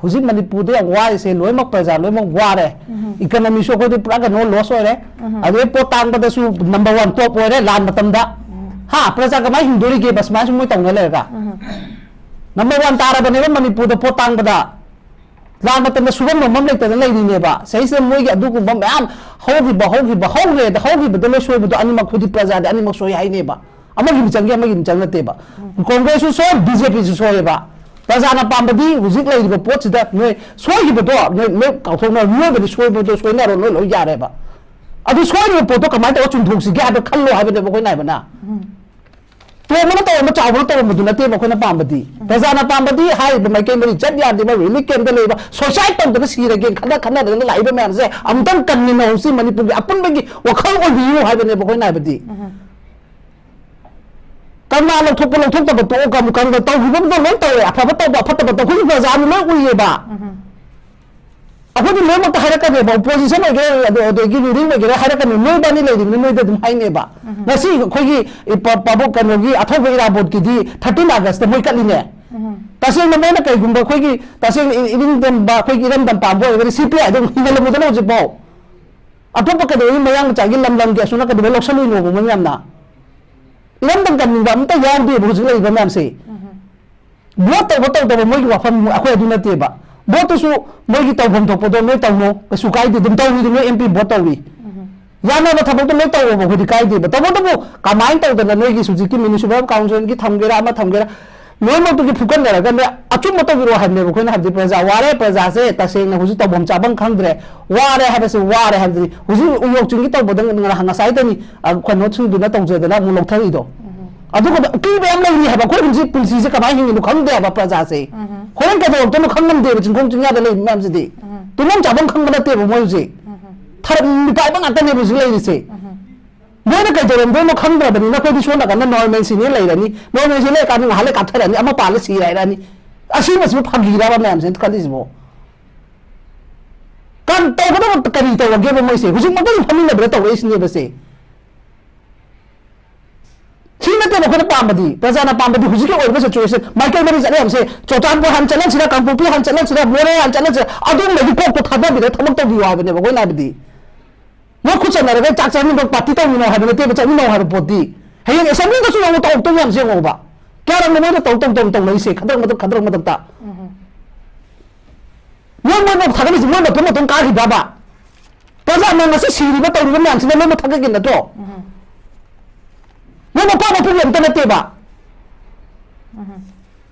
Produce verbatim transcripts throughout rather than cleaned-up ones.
ꯍꯧꯖꯤꯛ ꯃꯅꯤꯄꯨꯔꯗ ꯌꯥꯝ ꯋꯥꯔꯤꯁꯦ ꯂꯣꯏꯅꯃꯛ ꯄ꯭ꯔꯖꯥ ꯂꯣꯏꯅꯃꯛ ꯋꯥꯔꯦ꯫ ꯏꯀꯅꯃꯤꯁꯨ ꯑꯩꯈꯣꯏꯗꯤ ꯄꯨꯔꯥ ꯀꯩꯅꯣ ꯂꯣꯁ ꯑꯣꯏꯔꯦ꯫ ꯑꯗꯩ ꯄꯣꯠ ꯇꯥꯡꯕꯗꯁꯨ ꯅꯝꯕꯔ ꯋꯥꯟ ꯇꯣꯞ ꯑꯣꯏꯔꯦ ꯂꯥꯟ ꯃꯇꯝꯗ꯫ ꯍꯥ, ꯄ꯭ꯔꯖꯥ ꯀꯃꯥꯏꯅ ꯍꯤꯡꯗꯣꯔꯤꯒꯦꯕ ꯁꯨꯃꯥꯏꯅ ꯁꯨꯝ ꯃꯣꯏ ꯇꯧꯅ ꯂꯩꯔꯒ? ꯅꯝꯕꯔ ꯋꯥꯟ ꯇꯥꯔꯕꯅꯦꯕ ꯃꯅꯤꯄꯨꯔꯗ ꯄꯣꯠ ꯇꯥꯡꯕꯗ꯫ ꯂꯥꯟ ꯃꯇꯝꯗ ꯁꯨꯐꯝ ꯅꯣꯝꯐꯝ ꯂꯩꯇꯗꯅ ꯂꯩꯔꯤꯅꯦꯕ꯫ ꯁꯤꯁꯤꯗ ꯃꯣꯏꯒꯤ ꯑꯗꯨꯒꯨꯝꯕ ꯃꯌꯥꯝ ꯍꯧꯈꯤꯕ ꯍꯧꯈꯤꯕ ꯍꯧꯈ꯭ꯔꯦꯗ ꯍꯧꯈꯤꯕꯗ ꯂꯣꯏ ꯁꯣꯏꯕꯗꯣ ꯑꯅꯤꯃꯛ ꯍꯧꯖꯤꯛ ꯄ꯭ꯔꯖꯥꯗꯤ ꯑꯅꯤꯃꯛ ꯁꯣꯏ ꯍꯥꯏꯅꯦꯕ꯫ ꯑꯃꯒꯤ ꯃꯤꯆꯪꯒꯤ ꯑꯃꯒꯤ ꯃꯤꯆꯪ ꯅꯠꯇꯦꯕ꯫ ꯀꯣꯡꯒ꯭ꯔꯦꯁꯁꯨ ꯁꯣꯏ, ꯕꯤ ꯖꯦ ꯄꯤꯁꯨ ꯁꯣꯏꯌꯦꯕ꯫ ꯄ꯭ꯔꯖꯥꯅ ꯄꯥꯝꯕꯗꯤ ꯍꯧꯖꯤꯛ ꯂꯩꯔꯤꯕ ꯄꯣꯠꯁꯤꯗ ꯅꯣꯏ ꯁꯣꯏꯈꯤꯕꯗꯣ ꯅꯣꯏ ꯂꯣꯏ ꯀꯥꯎꯊꯣꯛꯅꯔꯣ꯫ ꯃꯤꯑꯣꯏꯕꯗꯤ ꯁꯣꯏꯕꯗꯣ ꯁꯣꯏꯅꯔꯣ, ꯂꯣꯏ ꯂꯣꯏ ꯌꯥꯔꯦꯕ꯫ ꯑꯗꯨ ꯁꯣꯏꯔꯤꯕ ꯄꯣꯠꯇꯣ ꯀꯃꯥꯏꯅ ꯇꯧꯔꯒ ꯆꯨꯝꯊꯣꯛꯁꯤꯒꯦ ꯍꯥꯏꯕ ꯈꯜꯂꯣ ꯍꯥꯏꯕꯅꯦꯕ ꯑꯩꯈꯣꯏꯅ ꯍꯥꯏꯕꯅ꯫ ꯇꯣꯝꯕꯅ ꯇꯧꯔꯝꯕ, ꯆꯥꯎꯕꯅ ꯇꯧꯔꯝꯕꯗꯨ ꯅꯠꯇꯦꯕ ꯑꯩꯈꯣꯏꯅ ꯄꯥꯝꯕꯗꯤ꯫ ꯄ꯭ꯔꯖꯥꯅ ꯄꯥꯝꯕꯗꯤ ꯍꯥꯏꯔꯤꯕ ꯃꯥꯏꯀꯩ ꯃꯔꯤ ꯆꯠ ꯌꯥꯗꯦꯕ, ꯔꯤꯂꯤꯐ ꯀꯦꯝꯞꯇ ꯂꯩꯕ, ꯁꯨꯏꯁꯥꯏꯗ ꯇꯧꯗꯅ ꯁꯤꯔꯒꯦ ꯈꯟꯅ ꯈꯟꯅꯗꯅ ꯂꯥꯛꯏꯕ ꯃꯌꯥꯝꯁꯦ ꯑꯃꯨꯛꯇꯪ ꯀꯟꯃꯤꯟꯅꯍꯧꯁꯤ꯫ ꯃꯅꯤꯄꯨꯔꯒꯤ ꯑꯄꯨꯟꯕꯒꯤ ꯋꯥꯈꯜ ꯑꯣꯏꯕꯤꯌꯨ ꯍꯥꯏꯕꯅꯦꯕ ꯑꯩꯈꯣꯏꯅ ꯍꯥꯏꯕꯗꯤ꯫ ꯀꯪꯂꯥ ꯂꯧꯊꯣꯛꯄ ꯂꯧꯊꯣꯛꯇꯕ ꯇꯣꯛꯑꯣ, ꯀꯪ-, ꯀꯪꯂꯥ ꯇꯧꯈꯤꯕ ꯑꯃꯗ ꯂꯣꯏ ꯇꯧꯔꯦ, ꯑꯐꯕ ꯇꯧꯕ ꯑꯐꯠꯇꯕ ꯇꯧꯈꯤꯕ ꯄ꯭ꯔꯖꯥꯅ ꯂꯣꯏ ꯎꯏꯌꯦꯕ꯫ ꯑꯩꯈꯣꯏꯗꯤ ꯂꯣꯏꯅꯃꯛꯇ ꯍꯥꯏꯔꯛꯀꯅꯦꯕ, ꯑꯣꯄꯣꯖꯤꯁꯟ ꯑꯣꯏꯒꯦꯔꯥ, ꯑꯗꯨ-, ꯑꯗꯒꯤ ꯔꯨꯂꯤꯡ ꯑꯣꯏꯒꯦꯔꯥ ꯍꯥꯏꯔꯛꯀꯅꯤ, ꯅꯣꯏꯕꯥꯅꯤ ꯂꯩꯔꯤꯕꯅꯤ, ꯅꯣꯏꯗ ꯑꯗꯨꯝ ꯍꯥꯏꯅꯦꯕ꯫ ꯉꯁꯤ ꯑꯩꯈꯣꯏꯒꯤ ꯏꯄ-, ꯄꯥꯕꯨꯡ ꯀꯩꯅꯣꯒꯤ ꯑꯊꯧꯕ ꯏꯔꯥꯕꯣꯠꯀꯤꯗꯤ ꯊꯥꯔꯇꯤꯟ ꯑꯥꯒꯁꯇ ꯃꯣꯏ ꯀꯠꯂꯤꯅꯦ꯫ ꯇꯁꯦꯡꯅ ꯃꯣꯏꯅ ꯀꯩꯒꯨꯝꯕ ꯑꯩꯈꯣꯏꯒꯤ ꯇꯁꯦꯡꯅ ꯏ-, ꯏꯅꯤꯡꯇꯝꯕ, ꯑꯩꯈꯣꯏꯒꯤ ꯏꯔꯝꯗꯝ ꯄꯥꯝꯕ ꯑꯣꯏꯔꯒꯗꯤ ꯁꯤ ꯄꯤ ꯑꯥꯏ ꯑꯗꯨꯝ ꯍꯤꯡꯍꯜꯂꯝꯃꯨꯗꯅ ꯍꯧꯖꯤꯛꯐꯥꯎ꯫ ꯑꯇꯣꯞꯄ ꯀꯩꯗꯧꯕꯒꯤ ꯃꯌꯥꯡ ꯃꯆꯥꯒꯤ ꯂꯝ ꯂꯝꯒꯤ ꯑꯁꯣꯝ ꯅꯥꯀꯟꯗ ꯂꯣꯏ ꯂꯧꯁꯜꯂꯨꯏꯅꯣꯕ ꯃꯣꯏ ꯃꯌꯥꯝꯅ? ꯏꯔꯝꯗꯝ ꯀꯟꯅꯤꯡꯕ ꯑꯝꯇ ꯌꯥꯎꯗꯦꯕ ꯍꯧꯖꯤꯛ ꯂꯩꯔꯤꯕ ꯃꯌꯥꯝꯁꯦ꯫ ꯚꯣꯠ ꯇꯧꯕ ꯇꯧꯗꯕ ꯃꯣꯏꯒꯤ ꯋꯥꯐꯝ ꯑꯩꯈꯣꯏ ꯑꯗꯨ ꯅꯠꯇꯦꯕ꯫ ꯚꯣꯠꯇꯨꯁꯨ ꯃꯣꯏꯒꯤ ꯇꯧꯐꯝ ꯊꯣꯛꯄꯗꯣ ꯅꯣꯏ ꯇꯧꯅꯣ, ꯀꯩꯁꯨ ꯀꯥꯏꯗꯦ, ꯑꯗꯨꯝ ꯇꯧꯔꯤꯗꯣ ꯅꯣꯏ ꯑꯦꯝ ꯄꯤ ꯚꯣꯠ ꯇꯧꯔꯤ꯫ ꯌꯥꯅꯕ ꯊꯕꯛꯇꯣ ꯂꯣꯏ ꯇꯧꯔꯣꯕ, ꯑꯩꯈꯣꯏꯗꯤ ꯀꯥꯏꯗꯦꯕ꯫ ꯇꯧꯕꯇꯕꯨ ꯀꯃꯥꯏꯅ ꯇꯧꯗꯅ ꯅꯣꯏꯒꯤ ꯍꯧꯖꯤꯛꯀꯤ ꯃ꯭ꯌꯨꯅꯤꯁꯤꯄꯥꯜ ꯀꯥꯎꯟꯁꯤꯜꯒꯤ ꯊꯝꯒꯦꯔꯥ ꯑꯃ ꯊꯝꯒꯦꯔꯥ, ꯂꯣꯏꯅꯃꯛꯇꯨꯒꯤ ꯐꯨꯀꯠꯅꯔꯒ ꯅꯣꯏ ꯑꯆꯨꯝꯕ ꯇꯧꯕꯤꯔꯛꯑꯣ ꯍꯥꯏꯕꯅꯦꯕ ꯑꯩꯈꯣꯏꯅ ꯍꯥꯏꯕꯗꯤ꯫ ꯄ꯭ꯔꯖꯥ ꯋꯥꯔꯦ, ꯄ꯭ꯔꯖꯥꯁꯦ ꯇꯁꯦꯡꯅ ꯍꯧꯖꯤꯛ ꯇꯧꯐꯝ ꯆꯥꯐꯝ ꯈꯪꯗ꯭ꯔꯦ, ꯋꯥꯔꯦ ꯍꯥꯏꯕꯁꯤ ꯋꯥꯔꯦ ꯍꯥꯏꯕꯗꯤ ꯍꯧꯖꯤꯛ ꯎꯌꯣꯛ ꯆꯤꯡꯒꯤ ꯇꯧꯕꯗ ꯉ-, ꯉꯁꯥꯏꯗꯅꯤ, ꯑ, ꯀꯩꯅꯣꯁꯤꯡꯗꯨꯅ ꯇꯧꯖꯗꯅ ꯑꯃꯨꯛ ꯂꯧꯊꯔꯤꯗꯣ꯫ ꯑꯗꯨꯒꯨꯝꯕ ꯑꯀꯤꯕ ꯌꯥꯝ ꯂꯩꯔꯤ ꯍꯥꯏꯕ꯫ ꯑꯩꯈꯣꯏ ꯍꯧꯖꯤꯛ ꯄꯨꯟꯁꯤꯁꯦ ꯀꯃꯥꯏꯅ ꯍꯤꯡꯉꯤꯅꯣ ꯈꯪꯗꯦ ꯍꯥꯏꯕ ꯄ꯭ꯔꯖꯥꯁꯦ꯫ ꯍꯣꯔꯦꯟ ꯀꯩꯗꯧꯔꯛꯇꯣꯏꯅꯣ ꯈꯪ ꯉꯝꯗꯦꯕ ꯆꯤꯡꯈꯣꯡ ꯆꯤꯡꯌꯥꯗ ꯂꯩꯕ ꯃꯌꯥꯝꯁꯤꯗꯤ꯫ ꯇꯨꯝꯐꯝ ꯆꯥꯐꯝ ꯈꯪꯕ ꯅꯠꯇꯦꯕ ꯃꯣꯏ ꯍꯧꯖꯤꯛ꯫ ꯊꯔ-, ꯃꯤꯄꯥꯏꯕ ꯉꯥꯛꯇꯅꯦꯕ ꯍꯧꯖꯤꯛ ꯂꯩꯔꯤꯁꯦ꯫ ꯃꯣꯏꯅ ꯀꯩꯗꯧꯔꯝꯗꯣꯏꯅꯣ ꯈꯪꯗ꯭ꯔꯕꯅꯤꯅ ꯑꯩꯈꯣꯏꯗꯤ ꯁꯣꯝ ꯅꯥꯀꯟꯗ ꯅꯣꯔꯃꯦꯜꯁꯤꯅꯦ ꯂꯩꯔꯅꯤ, ꯅꯣꯔꯃꯦꯜꯁꯤ ꯂꯩꯔꯀꯥꯟꯗ ꯉꯥꯏꯍꯥꯛ ꯂꯩ ꯀꯥꯞꯊꯔꯅꯤ, ꯑꯃ ꯄꯥꯜꯂ ꯁꯤ ꯍꯥꯏꯔꯛꯑꯅꯤ꯫ ꯑꯁꯤꯃꯁꯤꯕꯨ ꯐꯥꯒꯤꯔꯕ ꯃꯌꯥꯝꯁꯤꯅ ꯈꯜꯂꯤꯁꯤꯕꯣ? ꯀꯔꯤ ꯇꯧꯒꯗꯕ, ꯀꯔꯤ ꯇꯧꯔꯒꯦꯕ ꯃꯣꯏꯁꯦ? ꯍꯧꯖꯤꯛꯃꯛꯇꯁꯨ ꯐꯝꯃꯤꯟꯅꯕꯗ ꯇꯧꯔꯛꯏꯁꯤꯅꯦꯕ ꯁꯦ꯫ ꯁꯤ ꯅꯠꯇꯦꯕ ꯑꯩꯈꯣꯏꯅ ꯄꯥꯝꯕꯗꯤ, ꯄ꯭ꯔꯖꯥꯅ ꯄꯥꯝꯕꯗꯤ ꯍꯧꯖꯤꯛꯀꯤ ꯑꯣꯏꯔꯤꯕ situation, ꯃꯥꯏꯀꯩ ꯃꯔꯤ ꯆꯠꯂꯦ ꯍꯥꯏꯕꯁꯦ, ꯆꯨꯔꯆꯥꯟꯄꯨꯔ ꯍꯥꯟꯅ ꯆꯠꯍꯟꯁꯤꯔꯥ, ꯀꯥꯡꯄꯣꯛꯄꯤ ꯍꯥꯟꯅ ꯆꯠꯍꯟꯁꯤꯔꯥ, ꯃꯣꯔꯦ ꯍꯥꯟꯅ ꯆꯠꯍꯟꯁꯤꯔꯥ, ꯑꯗꯨꯒꯨꯝꯕꯒꯤ ꯀꯣꯛꯇꯣ ꯊꯥꯗꯕꯤꯔꯒ ꯊꯕꯛ ꯇꯧꯕꯤꯌꯨ ꯍꯥꯏꯕꯅꯦꯕ ꯑꯩꯈꯣꯏꯅ ꯍꯥꯏꯕꯗꯤ꯫ ꯃꯣꯏ ꯈꯨꯠ ꯆꯟꯅꯔꯒ ꯆꯥꯛ ꯆꯥꯃꯤꯟꯅꯕ, ꯄꯥꯔꯇꯤ ꯇꯧꯃꯤꯟꯅꯧ ꯍꯥꯏꯕ ꯅꯠꯇꯦꯕ, ꯆꯠꯃꯤꯟꯅꯧ ꯍꯥꯏꯕ ꯄꯣꯠꯇꯤ꯫ ꯍꯌꯦꯡ ꯑꯦꯁꯦꯝꯕ꯭ꯂꯤꯗꯁꯨ ꯌꯦꯡꯉꯨ, ꯇꯧꯔꯛꯇꯣꯏ ꯃꯌꯥꯝꯁꯦ ꯌꯦꯡꯉꯣꯕ꯫ ꯀꯌꯥꯔꯛꯅꯣ ꯃꯣꯏꯅ ꯇꯧ ꯇꯧ ꯇꯧ ꯇꯧꯅꯔꯤꯁꯦ, ꯈꯗ꯭ꯔꯛ ꯃꯗꯛ ꯈꯗ꯭ꯔꯛ ꯃꯗꯛꯇ꯫ ꯎꯝ꯫ ꯃꯣꯏ ꯃꯣꯏ ꯃꯣꯏ ꯊꯥꯒꯠꯂꯤꯁꯦ ꯃꯣꯏ ꯃꯇꯣꯝ ꯃꯇꯣꯝ ꯀꯥꯈꯤꯕ꯭ꯔꯕ? ꯄ꯭ꯔꯖꯥꯅ ꯉꯁꯤ ꯁꯤꯔꯤꯕ ꯇꯧꯔꯤꯕ ꯃꯌꯥꯝꯁꯤꯅ ꯂꯣꯏꯅꯃꯛ ꯊꯥꯒꯠꯀꯦ ꯅꯠꯇ꯭ꯔꯣ? ꯎꯝ꯫ ꯃꯣꯏ ꯃꯄꯥ ꯃꯄꯨꯒꯤ ꯑꯝꯇ ꯅꯠꯇꯦꯕ꯫ ꯎꯝ꯫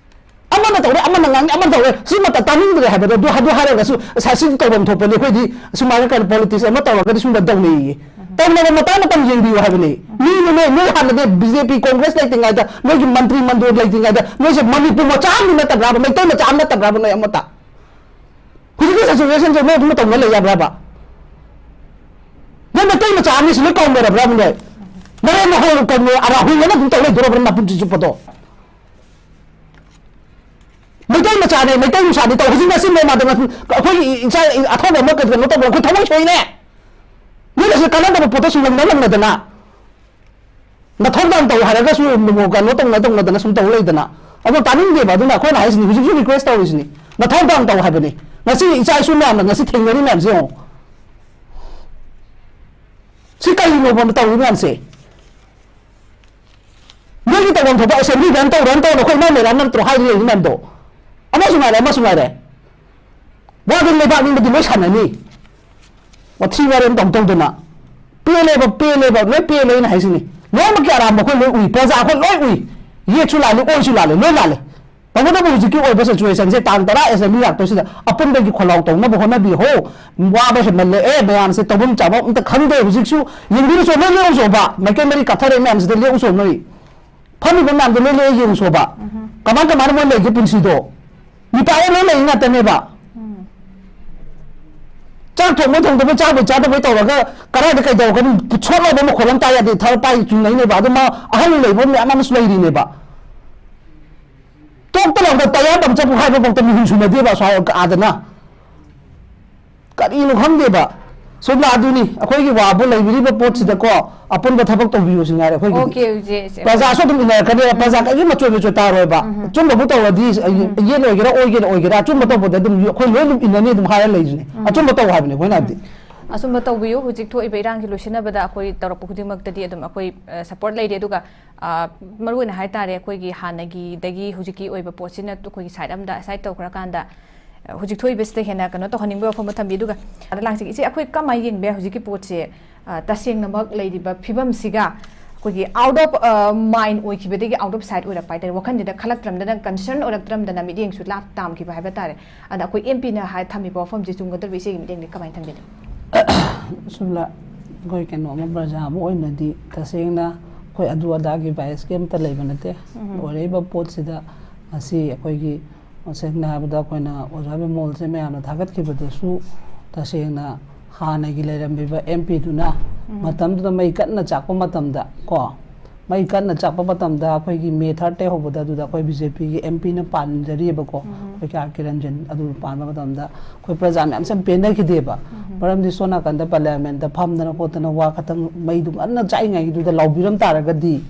ꯑꯃꯅ ꯇꯧꯔꯦ, ꯑꯃꯅ ꯉꯥꯡꯉꯦ, ꯑꯃꯅ ꯇꯧꯔꯦ, ꯁꯤꯃꯇ ꯇꯥꯅꯤꯡꯗ꯭ꯔꯦ ꯍꯥꯏꯕꯗꯣ ꯑꯗꯨ, ꯑꯗꯨ ꯍꯥꯏꯔꯒꯁꯨ ꯉꯁꯥꯏ ꯁꯤꯗꯤ ꯇꯧꯐꯝ ꯊꯣꯛꯄꯅꯤ꯫ ꯑꯩꯈꯣꯏꯗꯤ ꯁꯨꯃꯥꯏꯅ ꯀꯩꯅꯣ ꯄꯣꯂꯤꯇꯤꯛꯁ ꯑꯃ ꯇꯧꯔꯒꯗꯤ ꯁꯨꯝꯕ ꯇꯧꯅꯩꯌꯦ꯫ ꯇꯧꯅꯕ ꯃꯇꯥꯡ ꯃꯇꯝ ꯌꯦꯡꯕꯤꯌꯨ ꯍꯥꯏꯕꯅꯤ꯫ ꯃꯤꯅ ꯅꯣꯏ, ꯅꯣꯏ ꯍꯥꯟꯅꯗꯤ ꯕꯤ ꯖꯦ ꯄꯤ ꯀꯣꯡꯒ꯭ꯔꯦꯁ ꯂꯩꯇ꯭ꯔꯤꯉꯩꯗ, ꯅꯣꯏꯒꯤ ꯃꯟꯇ꯭ꯔꯤ ꯃꯟꯗꯣꯜ ꯂꯩꯇ꯭ꯔꯤꯉꯩꯗ, ꯅꯣꯏꯁꯦ ꯃꯅꯤꯄꯨꯔ ꯃꯆꯥ ꯑꯃ ꯅꯠꯇꯕ꯭ꯔꯥꯕ, ꯃꯩꯇꯩ ꯃꯆꯥ ꯑꯃ ꯅꯠꯇꯕ꯭ꯔꯥꯕ ꯅꯣꯏ ꯑꯃꯠꯇ? ꯍꯧꯖꯤꯛꯀꯤ ꯁꯤꯆꯨꯋꯦꯁꯟꯁꯦ ꯅꯣꯏ ꯑꯗꯨꯝ ꯇꯧꯅ ꯂꯩ ꯌꯥꯕ꯭ꯔꯥꯕ? ꯅꯣꯏ ꯃꯩꯇꯩ ꯃꯆꯥ ꯑꯃꯅꯤ ꯁꯤ ꯂꯣꯏ ꯀꯥꯎꯅꯔꯕ꯭ꯔꯥꯕ ꯅꯣꯏ? ꯅꯔꯦꯟ ꯍꯣꯏ ꯀꯩꯅꯣ ꯔꯥꯍꯨꯜꯅ ꯑꯗꯨꯝ ꯇꯧ ꯂꯩꯗꯣꯔꯕ꯭ꯔꯥ ꯃꯄꯨꯟꯁꯤ ꯆꯨꯞꯄꯗꯣ? ꯃꯩꯇꯩ ꯃꯆꯥꯅꯦ, ꯃꯩꯇꯩ ꯃꯆꯥꯅꯦ ꯇꯧ꯫ ꯍꯧꯖꯤꯛ ꯉꯁꯤ ꯅꯣꯡꯃꯗ ꯉꯁꯤ ꯑꯩꯈꯣꯏꯒꯤ ꯏꯆꯥ ꯑꯊꯧꯕ ꯑꯃ ꯀꯩꯅꯣ ꯇꯧꯕ ꯑꯩꯈꯣꯏ ꯊꯃꯣꯏ ꯁꯣꯏꯅꯦ꯫ ꯅꯣꯏꯅꯁꯨ ꯀꯥꯟꯅꯗꯕ ꯄꯣꯠꯇ ꯁꯨꯝ ꯂꯪꯅ ꯂꯪꯅꯗꯅ ꯅꯊꯧꯗꯥꯡ ꯇꯧ ꯍꯥꯏꯔꯒꯁꯨ ꯀꯩꯅꯣ ꯇꯧꯅ ꯇꯧꯅꯗꯅ ꯁꯨꯝ ꯇꯧ ꯂꯩꯗꯅ꯫ ꯑꯗꯣ ꯇꯥꯅꯤꯡꯗꯦꯕ꯫ ꯑꯗꯨꯅ ꯑꯩꯈꯣꯏꯅ ꯍꯥꯏꯁꯤꯅꯤ, ꯍꯧꯖꯤꯛꯁꯨ ꯔꯤꯀ꯭ꯋꯦꯁ ꯇꯧꯔꯤꯁꯤꯅꯤ, ꯅꯊꯧꯗꯥꯡ ꯇꯧ ꯍꯥꯏꯕꯅꯤ꯫ ꯉꯁꯤ ꯏꯆꯥ ꯏꯁꯨ ꯃꯌꯥꯝꯅ ꯉꯁꯤ ꯊꯦꯡꯅꯔꯤ ꯃꯌꯥꯝꯁꯦ ꯌꯦꯡꯉꯣ꯫ ꯁꯤ ꯀꯔꯤꯅꯣꯕ ꯇꯧꯔꯤ ꯃꯌꯥꯝꯁꯦ? ꯅꯣꯏꯒꯤ ꯇꯧꯐꯝ ꯊꯣꯛꯄ ꯑꯦꯁꯦꯝꯕ꯭ꯂꯤ ꯔꯟ ꯇꯧ, ꯔꯟ ꯇꯧꯅ ꯑꯩꯈꯣꯏ ꯏꯃꯥ ꯃꯦꯗꯥꯝ ꯅꯠꯇ꯭ꯔꯣ ꯍꯥꯏꯔꯤ ꯂꯩꯔꯤ ꯃꯌꯥꯝꯗꯣ? ꯑꯃꯁꯨ ꯉꯥꯏꯔꯦ, ꯑꯃꯁꯨ ꯉꯥꯏꯔꯦ꯫ ꯋꯥꯗꯤ ꯂꯩꯕꯥꯛ ꯅꯤꯡꯕꯗꯤ ꯂꯣꯏ ꯁꯥꯟꯅꯅꯤ꯫ ꯋꯥꯊꯤ ꯋꯥꯔꯦꯝ ꯇꯧ ꯇꯧꯗꯅ꯫ ꯄꯦꯜꯂꯦꯕ, ꯄꯦꯜꯂꯦꯕ, ꯂꯣꯏ ꯄꯦꯜꯂꯦ ꯑꯩꯅ ꯍꯥꯏꯁꯤꯅꯤ꯫ ꯂꯣꯏꯅꯃꯛꯀꯤ ꯑꯔꯥꯟꯕ ꯑꯩꯈꯣꯏ ꯂꯣꯏ ꯎꯏ, ꯄ꯭ꯔꯖꯥ ꯑꯩꯈꯣꯏ ꯂꯣꯏ ꯎꯏ꯫ ꯌꯦꯠꯁꯨ ꯂꯥꯜꯂꯤ, ꯑꯣꯏꯁꯨ ꯂꯥꯜꯂꯤ, ꯂꯣꯏ ꯂꯥꯜꯂꯤ꯫ ꯇꯧꯕꯇꯕꯨ ꯍꯧꯖꯤꯛꯀꯤ ꯑꯣꯏꯕ ꯁꯤꯆꯨꯋꯦꯁꯟꯁꯦ ꯇꯥꯡ ꯇꯔꯥ ꯑꯦꯁꯦꯝꯕ꯭ꯂꯤ ꯂꯥꯛꯇꯣꯏꯁꯤꯗ ꯑꯄꯨꯟꯕꯒꯤ ꯈꯣꯜꯂꯥꯎ ꯇꯧꯅꯕ ꯍꯣꯠꯅꯕꯤꯍꯧ꯫ ꯋꯥꯕ ꯍꯦꯟꯃꯜꯂꯛꯑꯦ, ꯃꯌꯥꯝꯁꯦ ꯇꯧꯐꯝ ꯆꯥꯐꯝ ꯑꯝꯇ ꯈꯪꯗꯦ꯫ ꯍꯧꯖꯤꯛꯁꯨ ꯌꯦꯡꯕꯤꯔꯨꯆꯣ, ꯅꯣꯏ ꯂꯦꯡꯉꯨꯆꯣꯕ, ꯃꯥꯏꯀꯩ ꯃꯔꯤ ꯀꯥꯞꯊꯔꯛꯏ ꯃꯌꯥꯝꯁꯤꯗ ꯂꯦꯡꯉꯨꯆꯣ ꯅꯣꯏ꯫ ꯐꯝꯃꯤꯕ ꯃꯌꯥꯝꯗꯣ ꯂꯣꯏ ꯂꯦꯡꯉ ꯌꯦꯡꯉꯨꯆꯣꯕ꯫ ꯎꯝ꯫ ꯀꯃꯥꯏ ꯀꯃꯥꯏꯅ ꯃꯣꯏ ꯂꯩꯒꯦ ꯄꯨꯟꯁꯤꯗꯣ? ꯃꯤꯄꯥꯏ ꯂꯣꯏ ꯂꯩ ꯉꯥꯛꯇꯅꯦꯕ꯫ ꯎꯝ꯫ ꯆꯥꯛ ꯊꯣꯡꯕ ꯊꯣꯡꯗꯕ, ꯆꯥꯕꯩ ꯆꯥꯗꯕꯩ ꯇꯧꯔꯒ ꯀꯗꯥꯏꯗ ꯀꯩꯗꯧꯔꯒ ꯁꯣꯠ ꯂꯥꯎꯕ ꯃꯈꯣꯜ ꯑꯃ ꯇꯥꯏ ꯌꯥꯗꯦ, ꯊꯕꯛ ꯄꯥꯏ ꯆꯨꯝꯅꯩꯅꯦꯕ꯫ ꯑꯗꯨ ꯃꯥ ꯑꯍꯜ ꯂꯩꯕ ꯃꯌꯥꯝ ꯑꯃꯁꯨ ꯂꯩꯔꯤꯅꯦꯕ꯫ ꯇꯣꯛꯇ ꯂꯥꯎꯗ ꯇꯌꯥꯔ ꯄꯝꯆꯔ ꯄꯣꯛꯈꯥꯏꯕ ꯐꯥꯎꯗ ꯃꯤꯍꯨꯟ ꯁꯨꯅꯗꯦꯕ ꯑꯁ꯭ꯋꯥꯏ ꯑꯥꯗꯅ꯫ ꯀꯔꯤꯅꯣ ꯈꯪꯗꯦꯕ꯫ ꯁꯨꯝꯅ ꯑꯗꯨꯅꯤ ꯑꯩꯈꯣꯏꯒꯤ ꯋꯥꯕꯨ ꯂꯩꯕꯤꯔꯤꯕ ꯄꯣꯠꯁꯤꯗꯀꯣ, ꯑꯄꯨꯟꯕ ꯊꯕꯛ ꯇꯧꯕꯤꯌꯨ ꯁꯤ ꯉꯥꯏꯔꯦ ꯑꯩꯈꯣꯏꯒꯤꯗꯤ꯫ ꯑꯣꯀꯦ, ꯍꯧꯖꯤꯛ ꯄ꯭ꯔꯖꯥꯁꯨ ꯑꯗꯨꯝ ꯏꯟꯅꯔꯛꯀꯅꯦꯕ꯫ ꯄ꯭ꯔꯖꯥ ꯀꯔꯤꯒꯤ ꯃꯆꯣꯏ ꯃꯆꯣꯏ ꯇꯥꯔꯣꯏꯕ꯫ ꯑꯆꯨꯝꯕꯕꯨ ꯇꯧꯔꯗꯤ, ꯌꯦꯟ ꯑꯣꯏꯒꯦꯔꯥ, ꯑꯣꯏꯒꯦꯔꯥ, ꯑꯣꯏꯒꯦꯔꯥ, ꯑꯆꯨꯝꯕ ꯇꯧꯕꯗ ꯑꯗꯨꯝ ꯑꯩꯈꯣꯏ ꯂꯣꯏ ꯑꯗꯨꯝ ꯏꯟꯅꯅꯤ, ꯑꯗꯨꯝ ꯍꯥꯏꯔ ꯂꯩꯁꯤꯅꯦ꯫ ꯑꯆꯨꯝꯕ ꯇꯧ ꯍꯥꯏꯕꯅꯦ ꯑꯩꯈꯣꯏꯅ ꯍꯥꯏꯕꯗꯤ꯫ ꯑꯆꯨꯝꯕ ꯇꯧꯕꯤꯌꯨ꯫ ꯍꯧꯖꯤꯛ ꯊꯣꯛꯏꯕ ꯏꯔꯥꯡꯁꯤ ꯂꯣꯏꯁꯤꯟꯅꯕꯗ ꯑꯩꯈꯣꯏ ꯇꯧꯔꯛꯄ ꯈꯨꯗꯤꯡꯃꯛꯇꯗꯤ ꯑꯗꯨꯝ ꯑꯩꯈꯣꯏ ꯁꯄꯣꯔꯠ ꯂꯩꯔꯤ꯫ ꯑꯗꯨꯒ ꯑ, ꯃꯔꯨ ꯑꯣꯏꯅ ꯍꯥꯏ ꯇꯥꯔꯦ, ꯑꯩꯈꯣꯏꯒꯤ ꯍꯥꯟꯅꯒꯤꯗꯒꯤ ꯍꯧꯖꯤꯛꯀꯤ ꯑꯣꯏꯕ ꯄꯣꯠꯁꯤꯅ ꯑꯩꯈꯣꯏꯒꯤ ꯁꯥꯏꯠ ꯑꯃꯗ ꯑꯁꯥꯏꯠ ꯇꯧꯈ꯭ꯔꯀꯥꯟꯗ, ꯑ, ꯍꯧꯖꯤꯛ ꯊꯣꯛꯏꯕꯁꯤꯗ ꯍꯦꯟꯅ ꯀꯩꯅꯣ ꯇꯧꯍꯟꯅꯤꯡꯕ ꯋꯥꯐꯝ ꯑꯃ ꯊꯝꯕꯤ꯫ ꯑꯗꯨꯒ ꯑꯗ ꯂꯥꯛꯆꯒꯦ ꯏꯆꯦ, ꯑꯩꯈꯣꯏ ꯀꯃꯥꯏꯅ ꯌꯦꯡꯕ ꯌꯥꯏ ꯍꯧꯖꯤꯛꯀꯤ ꯄꯣꯠꯁꯦ? ꯑ, ꯇꯁꯦꯡꯅꯃꯛ ꯂꯩꯔꯤꯕ ꯐꯤꯕꯝꯁꯤꯒ ꯑꯩꯈꯣꯏꯒꯤ ꯑꯥꯎꯠ ꯑꯣꯐ ꯃꯥꯏꯟ ꯑꯣꯏꯈꯤꯕꯗꯒꯤ ꯑꯥꯎꯠ ꯑꯣꯐ ꯁꯥꯏꯠ ꯑꯣꯏꯔꯛꯄ ꯍꯥꯏꯇꯥꯔꯦ, ꯋꯥꯈꯜꯁꯤꯗ ꯈꯜꯂꯛꯇ꯭ꯔꯝꯗꯅ, ꯀꯟꯁꯔꯟ ꯑꯣꯏꯔꯛꯇ꯭ꯔꯝꯗꯅ ꯃꯤꯠꯌꯦꯡꯁꯨ ꯂꯥꯞ ꯇꯥꯝꯈꯤꯕ ꯍꯥꯏꯕ ꯇꯥꯔꯦ꯫ ꯑꯗ ꯑꯩꯈꯣꯏ ꯑꯦꯝ ꯄꯤꯅ ꯍꯥꯏ ꯊꯝꯃꯤꯕ ꯋꯥꯐꯝꯁꯤ ꯆꯨꯝꯒꯗꯧꯔꯤꯕ, ꯏꯆꯦꯒꯤ ꯃꯤꯠꯌꯦꯡꯗꯤ ꯀꯃꯥꯏꯅ ꯊꯝꯕꯤꯅꯤ? ꯁꯨꯝꯅ ꯑꯩꯈꯣꯏ ꯀꯩꯅꯣ ꯑꯃ, ꯄ꯭ꯔꯖꯥ ꯑꯃ ꯑꯣꯏꯅꯗꯤ ꯇꯁꯦꯡꯅ ꯑꯩꯈꯣꯏ ꯑꯗꯨ ꯑꯗꯥꯒꯤ ꯕꯥꯏꯁꯀꯤ ꯑꯝꯇ ꯂꯩꯕ ꯅꯠꯇꯦ꯫ ꯑꯣꯏꯔꯛꯏꯕ ꯄꯣꯠꯁꯤꯗ ꯉꯁꯤ ꯑꯩꯈꯣꯏꯒꯤ, ꯁꯦꯡꯅ ꯍꯥꯏꯔꯕꯗ, ꯑꯩꯈꯣꯏꯅ ꯑꯣꯖꯥ ꯕꯤꯃꯣꯜꯁꯦ ꯃꯌꯥꯝꯅ ꯊꯥꯒꯠꯈꯤꯕꯗꯁꯨ ꯇꯁꯦꯡꯅ ꯍꯥꯟꯅꯒꯤ ꯂꯩꯔꯝꯃꯤꯕ ꯑꯦꯝ ꯄꯤꯗꯨꯅ ꯃꯇꯝꯗꯨꯗ ꯃꯩ ꯀꯟꯅ ꯆꯥꯛꯄ ꯃꯇꯝꯗ ꯀꯣ, ꯃꯩ ꯀꯟꯅ ꯆꯥꯛꯄ ꯃꯇꯝꯗ ꯑꯩꯈꯣꯏꯒꯤ ꯃꯦ ꯊꯥꯔꯠꯇꯩ ꯍꯧꯕꯗ ꯑꯗꯨꯗ ꯑꯩꯈꯣꯏ ꯕꯤ ꯖꯦ ꯄꯤꯒꯤ ꯑꯦꯝ ꯄꯤꯅ ꯄꯥꯟꯖꯔꯤꯕꯀꯣ, ꯑꯩꯈꯣꯏ ꯀꯦ ꯑꯥꯔ ꯀꯤꯔꯟꯖꯟ ꯑꯗꯨ ꯄꯥꯟꯕ ꯃꯇꯝꯗ ꯑꯩꯈꯣꯏ ꯄ꯭ꯔꯖꯥ ꯃꯌꯥꯝꯁꯦ ꯌꯥꯝ ꯄꯦꯟꯅꯈꯤꯗꯦꯕ꯫ ꯃꯔꯝꯗꯤ ꯁꯣꯝ ꯅꯥꯀꯟꯗ ꯄꯥꯔꯂꯤꯌꯥꯃꯦꯟꯠꯇ ꯐꯝꯗꯅ ꯈꯣꯠꯇꯅ ꯋꯥ ꯈꯇꯪ ꯃꯩꯗꯨ ꯀꯟꯅ ꯆꯥꯛꯏꯉꯩꯒꯤꯗꯨꯗ ꯂꯥꯎꯕꯤꯔꯝ ꯇꯥꯔꯒꯗꯤ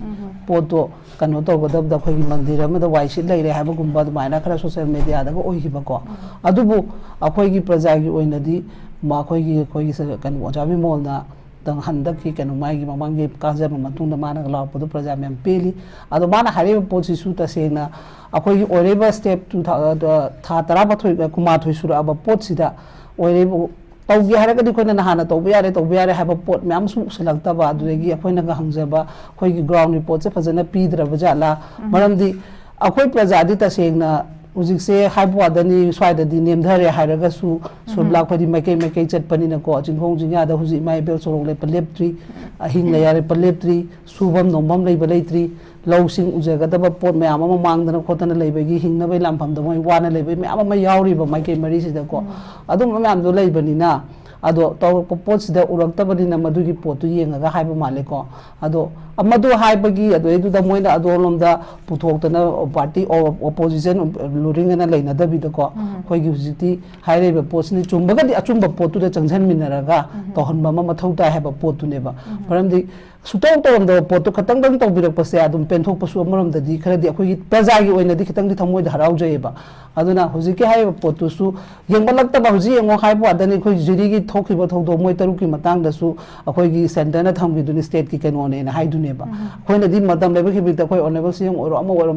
ꯄꯣꯠꯇꯣ ꯀꯩꯅꯣ ꯇꯧꯒꯗꯕꯗ ꯑꯩꯈꯣꯏꯒꯤ ꯃꯟꯗꯤꯔ ꯑꯃꯗ ꯋꯥꯏ ꯁꯤꯠ ꯂꯩꯔꯦ ꯍꯥꯏꯕꯒꯨꯝꯕ ꯑꯗꯨꯃꯥꯏꯅ ꯈꯔ ꯁꯣꯁꯦꯜ ꯃꯦꯗꯤꯌꯥꯗꯒ ꯑꯣꯏꯈꯤꯕꯀꯣ꯫ ꯑꯗꯨꯕꯨ ꯑꯩꯈꯣꯏꯒꯤ ꯄ꯭ꯔꯖꯥꯒꯤ ꯑꯣꯏꯅꯗꯤ ꯃ-, ꯑꯩꯈꯣꯏꯒꯤ, ꯑꯩꯈꯣꯏꯒꯤ ꯁ-, ꯀꯩꯅꯣ, ꯑꯣꯖꯥ ꯕꯤꯃꯣꯜꯅ ꯇꯪ ꯍꯟꯗꯛꯀꯤ ꯀꯩꯅꯣ ꯃꯥꯒꯤ ꯃꯃꯥꯡꯒꯤ ꯀꯥꯖꯕ ꯃꯇꯨꯡꯗ ꯃꯥꯅ ꯂꯥꯎꯔꯛꯄꯗꯣ ꯄ꯭ꯔꯖꯥ ꯃꯌꯥꯝ ꯄꯦꯜꯂꯤ꯫ ꯑꯗꯣ ꯃꯥꯅ ꯍꯥꯏꯔꯤꯕ ꯄꯣꯠꯁꯤꯁꯨ ꯇꯁꯦꯡꯅ ꯑꯩꯈꯣꯏꯒꯤ ꯑꯣꯏꯔꯤꯕ ꯁ꯭ꯇꯦꯞ ꯇꯨ ꯊꯥ-, ꯊꯥ ꯇꯔꯥꯃꯥꯊꯣꯏ, ꯀꯨꯟꯃꯥꯊꯣꯏ ꯁꯨꯔꯛꯑꯕ ꯄꯣꯠꯁꯤꯗ ꯑꯣꯏꯔꯤꯕ ꯇꯧꯒꯦ ꯍꯥꯏꯔꯒꯗꯤ ꯑꯩꯈꯣꯏꯅ ꯅꯍꯥꯟꯅ ꯇꯧꯕ ꯌꯥꯔꯦ, ꯇꯧꯕ ꯌꯥꯔꯦ ꯍꯥꯏꯕ ꯄꯣꯠ ꯃꯌꯥꯝ ꯑꯃꯁꯨ ꯎꯁꯤꯜꯂꯛꯇꯕ, ꯑꯗꯨꯗꯒꯤ ꯑꯩꯈꯣꯏꯅꯒ ꯍꯪꯖꯕ ꯑꯩꯈꯣꯏꯒꯤ ꯒ꯭ꯔꯥꯎꯟ ꯔꯤꯄꯣꯔꯠꯁꯦ ꯐꯖꯅ ꯄꯤꯗ꯭ꯔꯕ ꯖꯥꯠꯂꯥ? ꯃꯔꯝꯗꯤ ꯑꯩꯈꯣꯏ ꯄ꯭ꯔꯖꯥꯗꯤ ꯇꯁꯦꯡꯅ ꯍꯧꯖꯤꯛꯁꯦ ꯍꯥꯏꯕ ꯋꯥꯗꯅꯤ, ꯁ꯭ꯋꯥꯏꯗꯗꯤ ꯅꯦꯝꯊꯔꯦ ꯍꯥꯏꯔꯒꯁꯨ, ꯁꯨꯝꯂꯥ ꯑꯩꯈꯣꯏꯗꯤ ꯃꯥꯏꯀꯩ ꯃꯥꯏꯀꯩ ꯆꯠꯄꯅꯤꯅꯀꯣ, ꯆꯤꯡꯈꯣꯡ ꯆꯤꯡꯌꯥꯗ ꯍꯧꯖꯤꯛ ꯏꯃꯥ ꯏꯕꯦꯜ ꯁꯣꯔꯣꯛ ꯂꯦꯞꯄ ꯂꯦꯞꯇ꯭ꯔꯤ, ꯑꯍꯤꯡ ꯂꯩꯌꯥꯔꯦꯞꯄ ꯂꯦꯞꯇ꯭ꯔꯤ, ꯁꯨꯐꯝ ꯅꯣꯝꯐꯝ ꯂꯩꯕ ꯂꯩꯇ꯭ꯔꯤ, ꯂꯧꯁꯤꯡ ꯎꯖꯒꯗꯕ ꯄꯣꯠ ꯃꯌꯥꯝ ꯑꯃ ꯃꯥꯡꯗꯅ ꯈꯣꯠꯇꯅ ꯂꯩꯕꯒꯤ, ꯍꯤꯡꯅꯕꯒꯤ ꯂꯥꯟꯐꯝꯗ ꯃꯣꯏ ꯋꯥꯅ ꯂꯩꯕꯒꯤ ꯃꯌꯥꯝ ꯑꯃ ꯌꯥꯎꯔꯤꯕ ꯃꯥꯏꯀꯩ ꯃꯔꯤꯁꯤꯗꯀꯣ꯫ ꯑꯗꯨꯝꯕ ꯃꯌꯥꯝꯗꯣ ꯂꯩꯕꯅꯤꯅ ꯑꯗꯣ ꯇꯧꯔꯛꯄ ꯄꯣꯠꯁꯤꯗ ꯎꯔꯛꯇꯕꯅꯤꯅ ꯃꯗꯨꯒꯤ ꯄꯣꯠꯇꯨ ꯌꯦꯡꯉꯒ ꯍꯥꯏꯕ ꯃꯥꯜꯂꯦꯀꯣ꯫ ꯑꯗꯣ ꯃꯗꯨ ꯍꯥꯏꯕꯒꯤ ꯑꯗꯨꯗꯩꯗꯨꯗ ꯃꯣꯏꯅ ꯑꯗꯣꯝꯂꯣꯝꯗ ꯄꯨꯊꯣꯛꯇꯅ ꯄꯥꯔꯇꯤ ꯑꯣꯄꯣꯖꯤꯁꯟ ꯂꯨꯔꯤꯡ ꯑꯅ ꯂꯩꯅꯗꯕꯤꯗꯀꯣ, ꯑꯩꯈꯣꯏꯒꯤ ꯍꯧꯖꯤꯛꯇꯤ ꯍꯥꯏꯔꯤꯕ ꯄꯣꯠꯁꯤꯅ ꯆꯨꯝꯕꯒꯗꯤ ꯑꯆꯨꯝꯕ ꯄꯣꯠꯇꯨꯗ ꯆꯪꯁꯤꯟꯃꯤꯟꯅꯔꯒ ꯇꯧꯍꯟꯕ ꯑꯃ ꯃꯊꯧ ꯇꯥꯏ ꯍꯥꯏꯕ ꯄꯣꯠꯇꯨꯅꯦꯕ꯫ ꯃꯔꯝꯗꯤ ꯁꯨꯛꯇꯧ ꯇꯧꯔꯝꯗꯕ ꯄꯣꯠꯇꯣ ꯈꯇꯪꯗꯪ ꯇꯧꯕꯤꯔꯛꯄꯁꯦ ꯑꯗꯨꯝ ꯄꯦꯟꯊꯣꯛꯄꯁꯨ ꯑꯃꯔꯣꯝꯗꯗꯤ ꯈꯔꯗꯤ ꯑꯩꯈꯣꯏꯒꯤ ꯄ꯭ꯔꯖꯥꯒꯤ ꯑꯣꯏꯅꯗꯤ ꯈꯤꯇꯪꯗꯤ ꯊꯃꯣꯏꯗ ꯍꯔꯥꯎꯖꯩꯌꯦꯕ꯫ ꯑꯗꯨꯅ ꯍꯧꯖꯤꯛꯀꯤ ꯍꯥꯏꯔꯤꯕ ꯄꯣꯠꯇꯨꯁꯨ ꯌꯦꯡꯕꯂꯛꯇꯕ, ꯍꯧꯖꯤꯛ ꯌꯦꯡꯉꯣ ꯍꯥꯏꯕ ꯋꯥꯗꯅꯤ, ꯑꯩꯈꯣꯏ ꯖꯨꯔꯤꯒꯤ ꯊꯣꯛꯈꯤꯕ ꯊꯧꯗꯣꯛ ꯃꯣꯏ ꯇꯔꯨꯛꯀꯤ ꯃꯇꯥꯡꯗꯁꯨ ꯑꯩꯈꯣꯏꯒꯤ ꯁꯦꯟꯇꯔꯅ ꯊꯝꯈꯤꯗꯨꯅꯤ ꯁ꯭ꯇꯦꯠꯀꯤ ꯀꯩꯅꯣꯅꯦꯅ ꯍꯥꯏꯗꯨꯅꯦꯕ꯫ ꯑꯩꯈꯣꯏꯅꯗꯤ ꯃꯇꯝ ꯂꯩꯕ ꯈꯤꯕꯤꯛꯇ ꯑꯩꯈꯣꯏ ꯑꯣꯅꯔꯦꯕꯜ ꯁꯤ ꯑꯦꯝ ꯑꯣꯏꯔꯣ ꯑꯃ ꯑꯣꯏꯔꯣ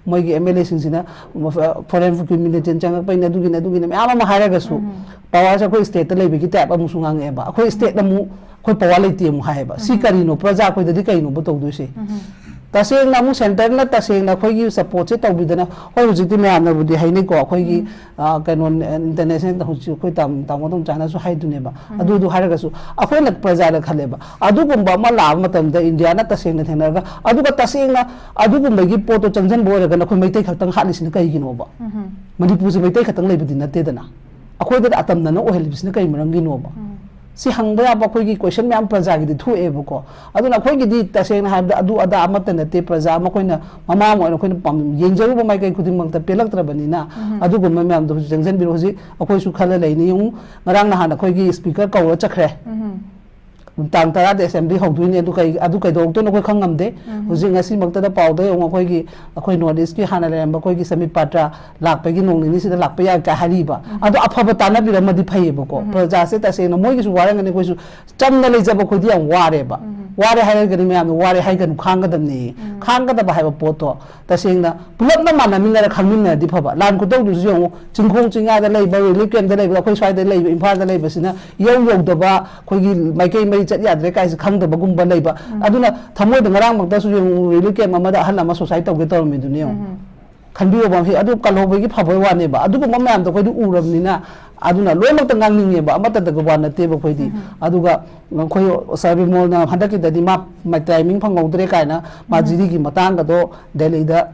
ꯃꯣꯏꯒꯤ ꯑꯦꯝ ꯑꯦꯜ ꯑꯦꯁꯤꯡꯁꯤꯅ ꯐꯣꯔꯦꯟ ꯀ꯭ꯔꯤꯃꯤꯅꯦꯜ ꯆꯪꯉꯛꯄꯩꯅꯦ, ꯑꯗꯨꯒꯤꯅꯦ ꯑꯗꯨꯒꯤꯅꯦ ꯃꯌꯥꯝ ꯑꯃ ꯍꯥꯏꯔꯒꯁꯨ ꯄꯋꯥꯔꯁꯦ ꯑꯩꯈꯣꯏ ꯁ꯭ꯇꯦꯠꯇ ꯂꯩꯕꯒꯤ ꯇꯥꯏꯞ ꯑꯃꯨꯛꯁꯨ ꯉꯥꯡꯉꯛꯑꯦꯕ꯫ ꯑꯩꯈꯣꯏ ꯁ꯭ꯇꯦꯠꯅ ꯑꯃꯨꯛ ꯑꯩꯈꯣꯏ ꯄꯋꯥꯔ ꯂꯩꯇꯦ ꯑꯃꯨꯛ ꯍꯥꯏꯌꯦꯕ꯫ ꯁꯤ ꯀꯔꯤꯅꯣ? ꯄ꯭ꯔꯖꯥ ꯑꯩꯈꯣꯏꯗꯗꯤ ꯀꯩꯅꯣꯕ ꯇꯧꯗꯣꯏꯁꯦ? ꯇꯁꯦꯡꯅ ꯑꯃꯨꯛ ꯁꯦꯟꯇꯔꯅ ꯇꯁꯦꯡꯅ ꯑꯩꯈꯣꯏꯒꯤ ꯁꯄꯣꯔꯠꯁꯦ ꯇꯧꯕꯤꯗꯅ, ꯍꯣꯏ, ꯍꯧꯖꯤꯛꯇꯤ ꯃꯌꯥꯝꯅꯕꯨꯗꯤ ꯍꯥꯏꯅꯩꯀꯣ, ꯑꯩꯈꯣꯏꯒꯤ, ꯑ, ꯀꯩꯅꯣ, ꯏꯟꯇꯔꯅꯦꯁꯅꯦꯜꯗ ꯍꯧꯖꯤꯛ ꯑꯩꯈꯣꯏ ꯇꯥꯝ-, ꯇꯥꯃꯣ ꯇꯣꯝ ꯆꯥꯅꯁꯨ ꯍꯥꯏꯗꯨꯅꯦꯕ꯫ ꯑꯗꯨꯗꯨ ꯍꯥꯏꯔꯒꯁꯨ ꯑꯩꯈꯣꯏꯅ ꯄ꯭ꯔꯖꯥꯗ ꯈꯜꯂꯦꯕ, ꯑꯗꯨꯒꯨꯝꯕ ꯑꯃ ꯂꯥꯛꯑꯕ ꯃꯇꯝꯗ ꯏꯟꯗꯤꯌꯥꯅ ꯇꯁꯦꯡꯅ ꯊꯦꯡꯅꯔꯒ, ꯑꯗꯨꯒ ꯇꯁꯦꯡꯅ ꯑꯗꯨꯒꯨꯝꯕꯒꯤ ꯄꯣꯠꯇꯣ ꯆꯪꯁꯤꯟꯕ ꯑꯣꯏꯔꯒꯅ ꯑꯩꯈꯣꯏ ꯃꯩꯇꯩ ꯈꯛꯇꯪ ꯍꯥꯠꯂꯤꯁꯤꯅ ꯀꯩꯒꯤꯅꯣꯕ? ꯃꯅꯤꯄꯨꯔꯁꯦ ꯃꯩꯇꯩ ꯈꯛꯇꯪ ꯂꯩꯕꯗꯤ ꯅꯠꯇꯦꯗꯅ꯫ ꯑꯩꯈꯣꯏꯗ ꯑꯇꯝꯅꯅ ꯑꯣꯏꯍꯜꯂꯤꯕꯁꯤꯅ ꯀꯩ ꯃꯔꯝꯒꯤꯅꯣꯕ? ꯁꯤ ꯍꯪꯕ ꯌꯥꯕ ꯑꯩꯈꯣꯏꯒꯤ ꯀꯣꯏꯁꯟ ꯃꯌꯥꯝ ꯄ꯭ꯔꯖꯥꯒꯤꯗꯤ ꯊꯣꯛꯑꯦꯕꯀꯣ꯫ ꯑꯗꯨꯅ ꯑꯩꯈꯣꯏꯒꯤꯗꯤ ꯇꯁꯦꯡꯅ ꯍꯥꯏꯕꯗ ꯑꯗꯨ ꯑꯗꯥ ꯑꯃꯠꯇ ꯅꯠꯇꯦ, ꯄ꯭ꯔꯖꯥ ꯑꯃ ꯑꯩꯈꯣꯏꯅ ꯃꯃꯥ ꯑꯃ ꯑꯣꯏꯅ ꯑꯩꯈꯣꯏꯅ ꯄꯥꯝ-, ꯌꯦꯡꯖꯔꯨꯕ ꯃꯥꯏꯀꯩ ꯈꯨꯗꯤꯡꯃꯛꯇ ꯄꯦꯜꯂꯛꯇ꯭ꯔꯕꯅꯤꯅ ꯑꯗꯨꯒꯨꯝꯕ ꯃꯌꯥꯝꯗꯣ ꯍꯧꯖꯤꯛ ꯆꯪꯁꯤꯟꯕꯤꯔꯣ꯫ ꯍꯧꯖꯤꯛ ꯑꯩꯈꯣꯏꯁꯨ ꯈꯜꯂ ꯂꯩꯅꯤ꯫ ꯌꯦꯡꯉꯨ, ꯉꯔꯥꯡ ꯅꯍꯥꯟ ꯑꯩꯈꯣꯏꯒꯤ ꯁ꯭ꯄꯤꯀꯔ ꯀꯧꯔ ꯆꯠꯈ꯭ꯔꯦ꯫ ꯇꯥꯡ ꯇꯔꯥꯗ ꯑꯦꯁꯦꯝꯕ꯭ꯂꯤ ꯍꯧꯗꯣꯏꯅꯦ, ꯑꯗꯨ ꯀꯩ, ꯑꯗꯨ ꯀꯩꯗꯧꯔꯛꯇꯣꯏꯅꯣ ꯑꯩꯈꯣꯏ ꯈꯪ ꯉꯝꯗꯦ꯫ ꯍꯧꯖꯤꯛ ꯉꯁꯤꯃꯛꯇꯗ ꯄꯥꯎꯗ ꯌꯦꯡꯉꯨ, ꯑꯩꯈꯣꯏꯒꯤ, ꯑꯩꯈꯣꯏ ꯅꯣꯔꯠ ꯏꯁꯀꯤ ꯍꯥꯟꯅ ꯂꯩꯔꯝꯕ ꯑꯩꯈꯣꯏꯒꯤ ꯁꯃꯤꯠ ꯄꯥꯇ꯭ꯔ ꯂꯥꯛꯄꯒꯤ ꯅꯣꯡ ꯅꯤꯅꯤꯁꯤꯗ ꯂꯥꯛꯄ ꯌꯥꯏ ꯀꯥꯏ ꯍꯥꯏꯔꯤꯕ꯫ ꯑꯗꯣ ꯑꯐꯕ ꯇꯥꯟꯅꯕꯤꯔꯝꯃꯗꯤ ꯐꯩꯌꯦꯕꯀꯣ꯫ ꯄ꯭ꯔꯖꯥꯁꯦ ꯇꯁꯦꯡꯅ ꯃꯣꯏꯒꯤꯁꯨ ꯋꯥꯔꯝꯒꯅꯤ, ꯑꯩꯈꯣꯏꯁꯨ ꯆꯝꯅ ꯂꯩꯖꯕ ꯑꯩꯈꯣꯏꯗꯤ ꯌꯥꯝ ꯋꯥꯔꯦꯕ꯫ ꯋꯥꯔꯦ ꯍꯥꯏꯔꯒꯅꯤ ꯃꯌꯥꯝꯅ ꯋꯥꯔꯦ ꯍꯥꯏꯒꯅꯨ, ꯈꯥꯡꯒꯗꯕꯅꯦ꯫ ꯈꯥꯡꯒꯗꯕ ꯍꯥꯏꯕ ꯄꯣꯠꯇꯣ ꯇꯁꯦꯡꯅ ꯄꯨꯂꯞꯅ ꯃꯥꯟꯅꯃꯤꯟꯅꯔ ꯈꯪꯃꯤꯟꯅꯔꯗꯤ ꯐꯕ꯫ ꯂꯥꯟ ꯈꯨꯇꯧꯗꯨꯁꯨ ꯌꯦꯡꯉꯨ, ꯆꯤꯡꯈꯣꯡ ꯆꯤꯡꯌꯥꯗ ꯂꯩꯕ, ꯔꯤꯂꯤꯐ ꯀꯦꯝꯞꯇ ꯂꯩꯕ, ꯑꯩꯈꯣꯏ ꯁ꯭ꯋꯥꯏꯗ ꯂꯩꯕ, ꯏꯝꯐꯥꯜꯗ ꯂꯩꯕꯁꯤꯅ ꯏꯌꯧ ꯌꯧꯗꯕ, ꯑꯩꯈꯣꯏꯒꯤ ꯃꯥꯏꯀꯩ ꯃꯔꯤ ꯆꯠ ꯌꯥꯗ꯭ꯔꯦ ꯀꯥꯏꯁꯦ ꯈꯪꯗꯕꯒꯨꯝꯕ ꯂꯩꯕ꯫ ꯑꯗꯨꯅ ꯊꯃꯣꯏꯗ ꯉꯔꯥꯡꯃꯛꯇꯁꯨ ꯌꯦꯡꯉꯨ, ꯔꯤꯂꯤꯐ ꯀꯦꯝꯞ ꯑꯃꯗ ꯑꯍꯜ ꯑꯃ ꯁꯨꯁꯥꯏꯠ ꯇꯧꯒꯦ ꯇꯧꯔꯝꯃꯤꯗꯨꯅꯤ ꯌꯦꯡꯉꯨ꯫ ꯈꯟꯕꯤꯌꯣꯕ, ꯁꯤ ꯑꯗꯨ ꯀꯜꯍꯧꯕꯒꯤ ꯐꯕꯩ ꯋꯥꯅꯦꯕ꯫ ꯑꯗꯨꯒꯨꯝꯕ ꯃꯌꯥꯝꯗꯣ ꯑꯩꯈꯣꯏꯗꯤ ꯎꯔꯕꯅꯤꯅ, ꯑꯗꯨꯅ ꯂꯣꯏꯅꯃꯛꯇ ꯉꯥꯡꯅꯤꯡꯉꯦꯕ, ꯑꯃꯠꯇꯗꯒ ꯋꯥ ꯅꯠꯇꯦꯕ ꯑꯩꯈꯣꯏꯗꯤ꯫ ꯑꯗꯨꯒ ꯑꯩꯈꯣꯏ ꯁꯥꯔ ꯕꯤꯃꯣꯜꯅ ꯍꯟꯗꯛꯀꯤꯗꯗꯤ ꯃꯥ ꯇꯥꯏꯃꯤꯡ ꯐꯪꯍꯧꯗ꯭ꯔꯦ ꯀꯥꯏꯅ ꯃꯥ ꯖꯤꯔꯤꯒꯤ ꯃꯇꯥꯡꯒꯗꯣ ꯗꯦꯜꯂꯤꯗ